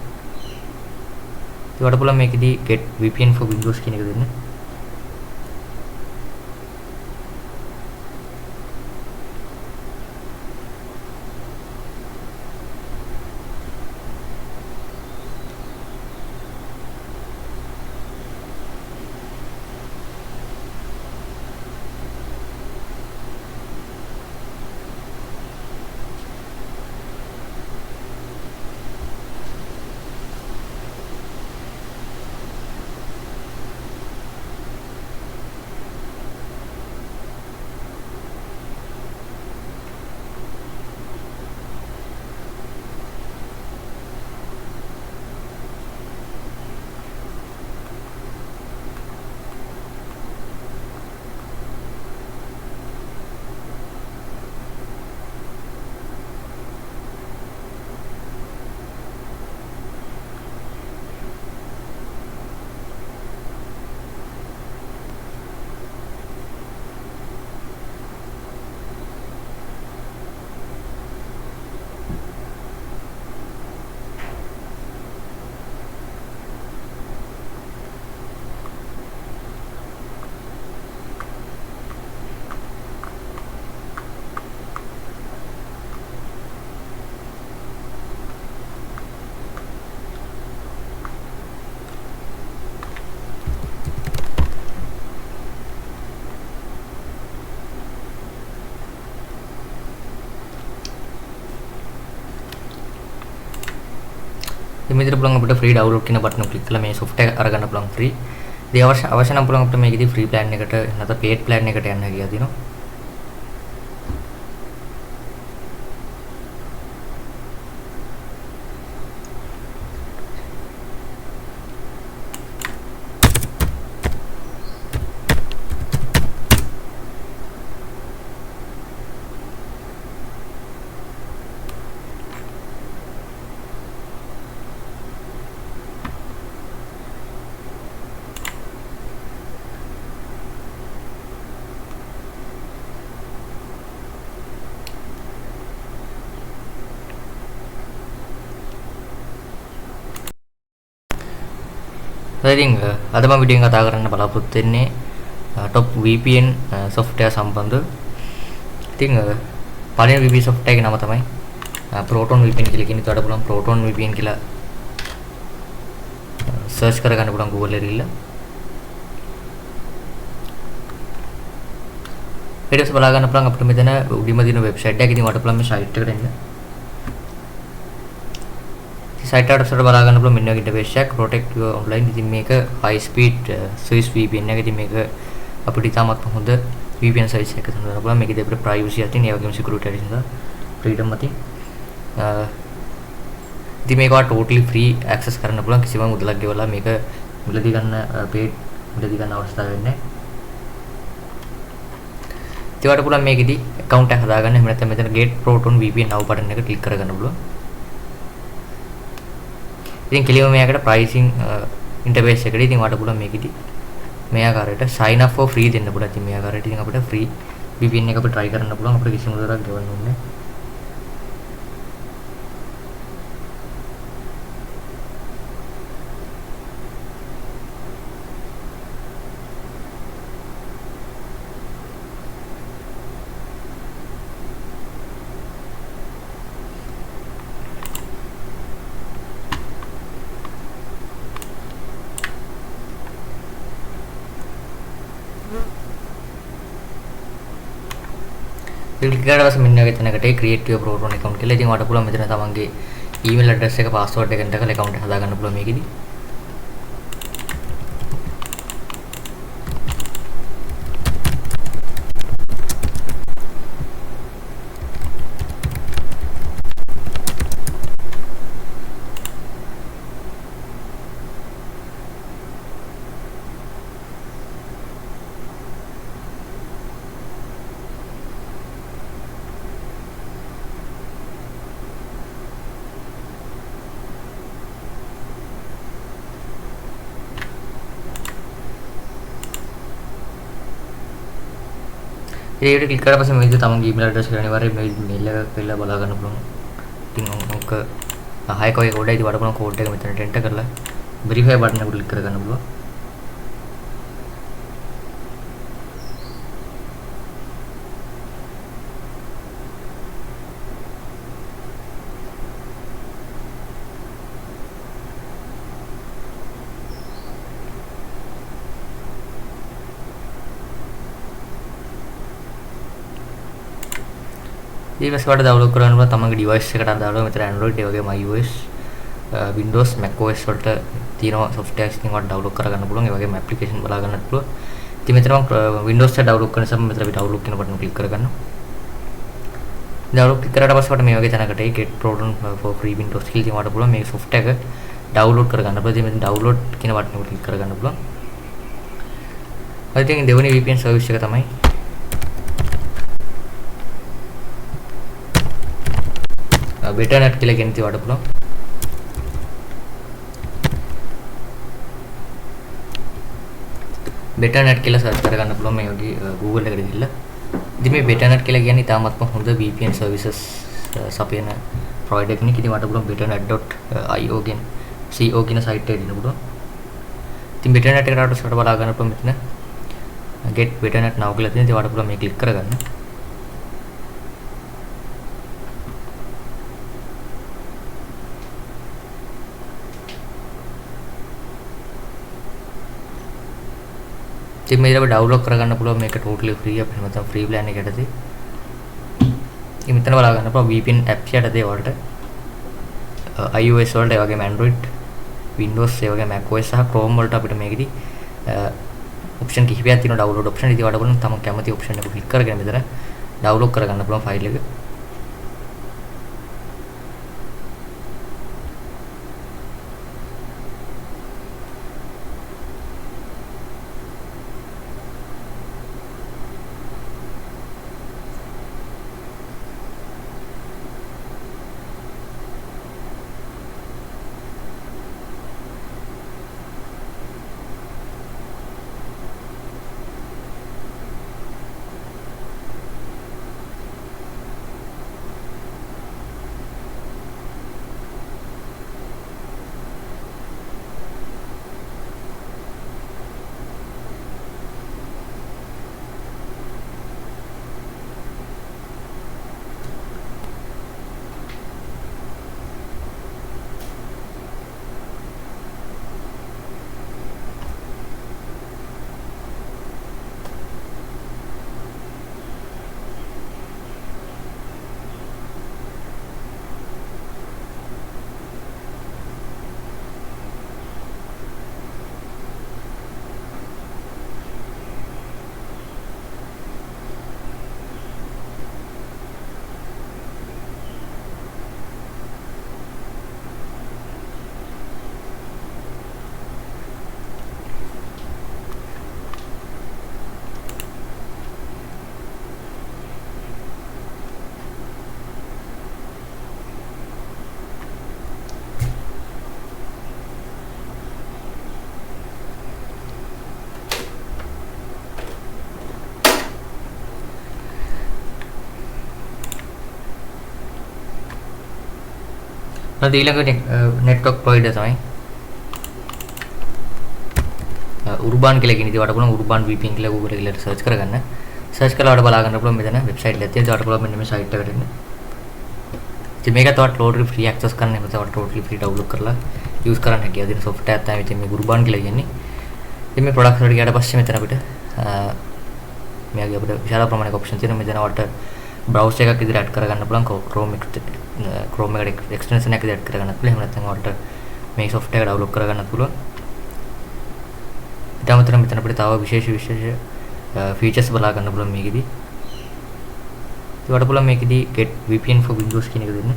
ඉතින් ඔයාලට පුළුවන් මේකෙදි get VPN for Windows කියන එක දෙන්න. මේ විදිහට පුළුවන් අපිට ෆ්‍රී ඩවුන්ලෝඩ් කියන බටන් එක ක්ලික් කරලා මේ සොෆ්ට්වෙයාර් අරගන්න පුළුවන් ෆ්‍රී. ඉතින් අවශ්‍ය නම් පුළුවන් අපිට මේකෙදි ෆ්‍රී ප්ලෑන් එකට නැත්නම් පේඩ් ප්ලෑන් එකට යන්න කියලා තියෙනවා. ඉතින් අද මම වීඩියෝ එකෙන් කතා කරන්න බලාපොරොත්තු වෙන්නේ top VPN software සම්බන්ධව. ඉතින් පළවෙනි VPN software එකේ නම තමයි Proton VPN කියලා කියන්නේ. ඔයාලට පුළුවන් Proton VPN කියලා සර්ච් කරගන්න පුළුවන් Google එකේ ගිහලා. ඊට පස්සේ බලා ගන්න පුළුවන් අපිට මෙතන උඩින්ම තියෙන වෙබ්සයිට් එක. ඉතින් ඔයාලට පුළුවන් මේ සයිට් එකට එන්න. සයිට් එකට පස්සේ බලා ගන්න පුළුවන් මෙන්න වගේ ඉන්ටර්ෆේස් එකක් protect your online. ඉතින් මේක high speed Swiss VPN එක. ඉතින් මේක අපිට ඉතාමත් හොඳ VPN service එකක් හඳුනන්න පුළුවන්. මේකෙදී අපිට privacy අතින් ඒ වගේම security අතින් සහ freedom අතින් ඉතින් මේක ඔයාලා totally free access කරන්න පුළුවන්. කිසිම මුදලක් ගෙවලා මේක මිලදී ගන්න paid මිලදී ගන්න අවස්ථාවක් වෙන්නේ නැහැ. ඉතින් ඔයාලට පුළුවන් මේකෙදී account එකක් හදාගන්න. එහෙම නැත්නම් මෙතන get proton VPN now button එක ක්ලික් කරගන්න පුළුවන්. ඉතින් කෙලින්ම මෙයාකට ප්‍රයිසිං ඉන්ටර්ෆේස් එකට ඉතින් ඔයාලට පුළුවන් මේකෙදි මේ ආකාරයට sign up for free දෙන්න පුළුවන්. ඉතින් මේ ආකාරයට ඉතින් අපිට free VPN එක අපිට try කරන්න පුළුවන්. අපිට කිසිම මුදලක් ගෙවන්න ඕනේ නැහැ. ක්ලික් කරලා පස්සේ මෙන්න වගේ තැනකට ඒ create your proton account කියලා. ඉතින් ඔයාලට පුළුවන් මෙතන තමන්ගේ email address එක password එක enter කරලා account එක හදාගන්න පුළුවන් මේකෙදි. ඉතින් ඒකට ක්ලික් කරලා පස්සේ මේ විදිහට තමන්ගේ ඊමේල් ඇඩ්‍රස් එක අනිවාර්යයෙන් මේ මේල් එක කියලා බලා ගන්න පුළුවන්. ඉතින් ඔක 6ක වගේ කෝඩ් එකයි. ඉතින් ඔයාලට පුළුවන් කෝඩ් එක මෙතනට එන්ටර් කරලා වෙරිෆයි බටන් එක ක්ලික් කරගන්න පුළුවන්. ඊට පස්සේ ඔයාලට ඩවුන්ලෝඩ් කරගන්න පුළුවන් තමන්ගේ ඩිවයිස් එකට අදාළව මෙතන Android ඒ වගේම iOS, Windows, macOS වලට තියෙනවා softwares. ඉතින් ඔයාලට ඩවුන්ලෝඩ් කරගන්න පුළුවන්. ඒ වගේම ඇප්ලිකේෂන් බලා ගන්නත් පුළුවන්. ඉතින් මෙතන මම Windows එක ඩවුන්ලෝඩ් කරන නිසා මෙතන අපි ඩවුන්ලෝඩ් කියන බටන් ක්ලික් කරගන්නවා. ඩවුන්ලෝඩ් ක්ලික් කරාට පස්සේ ඔයාලට මේ වගේ තැනකට ඒ get Proton for free Windows කියලා ඉතින් ඔයාලට පුළුවන් මේ software එක ඩවුන්ලෝඩ් කරගන්න. පුළුවන්. ඉතින් මෙතන ඩවුන්ලෝඩ් කියන බටන් එක ක්ලික් කරගන්න පුළුවන්. හරි, ඉතින් දෙවෙනි VPN service එක තමයි BetterNet කියලා කියන ඉතින් ඔයාලට පුළුවන්. BetterNet කියලා සර්ච් කරගන්න පුළුවන් මේ වගේ Google එකට ගිහිල්ලා. ඉතින් මේ BetterNet කියලා කියන්නේ ඉතාමත්ම හොඳ VPN services සපයන ප්‍රොවයිඩර් කෙනෙක්. ඉතින් ඔයාලට පුළුවන් betternet.io කියන co කියන සයිට් එකට එන්න පුළුවන්. ඉතින් BetterNet එකට ආවට පස්සේ බලා ගන්න පුළුවන් මෙතන get BetterNet now කියලා තියෙන. ඉතින් ඔයාලට පුළුවන් මේ ක්ලික් කරගන්න. ඉතින් මේ විදිහට ඩවුන්ලෝඩ් කරගන්න පුළුවන් මේක ටෝටලි ෆ්‍රී අපිට නැත්නම් ෆ්‍රී ප්ලෑන් එක යටතේ. ඉතින් මෙතන බලා ගන්න පුළුවන් VPN apps යටතේ ඔයාලට iOS වලට ඒ වගේම Android, Windows ඒ වගේම macOS සහ Chrome වලට අපිට මේකෙදි ඔප්ෂන් කිහිපයක් තියෙනවා ඩවුන්ලෝඩ් ඔප්ෂන්. ඉතින් ඔයාලට පුළුවන් තමන් කැමති ඔප්ෂන් එක ක්ලික් කරගෙන මෙතන ඩවුන්ලෝඩ් කරගන්න පුළුවන් ෆයිල් එක. ඊළඟ නෙට්වර්ක් ප්‍රොවයිඩර් තමයි උර්බාන් කියලා කියන. ඉතින් ඔයාලට පුළුවන් උර්බාන් VPN කියලා Google එකේ කියලා සර්ච් කරගන්න. සර්ච් කරලා ඔයාලට බලා ගන්න පුළුවන් මෙතන වෙබ්සයිට් එකක් තියෙනවා. ඉතින් ඔයාලට පුළුවන් මෙන්න මේ සයිට් එකට එන්න. ඉතින් මේකත් ඔයාලට ටෝටලි ෆ්‍රී ඇක්සස් කරන්න, එහෙම නැත්නම් ඔයාලට ටෝටලි ෆ්‍රී ඩවුන්ලෝඩ් කරලා යූස් කරන්න හැකියාව තියෙන සොෆ්ට්වෙයාර් එකක් තමයි ඉතින් මේ උර්බාන් කියලා කියන්නේ. ඉතින් මේ ප්‍රොඩක්ට්ස් වලට ගියාට පස්සේ මෙතන අපිට මේ වගේ අපිට විශාල ප්‍රමාණයක ඔප්ෂන් තියෙනවා. මෙතන ඔයාලට බ්‍රවුසර් එකක් විදිහට ඇඩ් කරගන්න පුළුවන්, Chrome එකට එක්ස්ටෙන්ෂන් එකක් විදිහට ඇඩ් කරගන්නත් පුළුවන්. එහෙම නැත්නම් ඔයාලට මේ සොෆ්ට්වෙයාර් එක ඩවුන්ලෝඩ් කරගන්නත් පුළුවන්. ඊට අමතරව මෙතන අපිට තව විශේෂ විශේෂ ෆීචර්ස් බලා ගන්න පුළුවන් මේකෙදි. ඉතින් ඔයාලට පුළුවන් මේකෙදි get VPN for Windows කියන එක දෙන්න.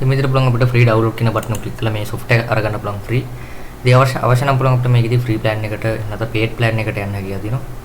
ඉතින් මේ විදිහට පුළුවන් අපිට ෆ්‍රී ඩවුන්ලෝඩ් කියන බටන් එක ක්ලික් කරලා මේ සොෆ්ට්වෙයාර් එක අරගන්න පුළුවන් ෆ්‍රී. ඉතින් අවශ්‍ය අවශ්‍ය නම් පුළුවන් අපිට මේකෙදි ෆ්‍රී ප්ලෑන් එකට නැත්නම් පේඩ් ප්ලෑන් එකට යන්න කියලා තියෙනවා.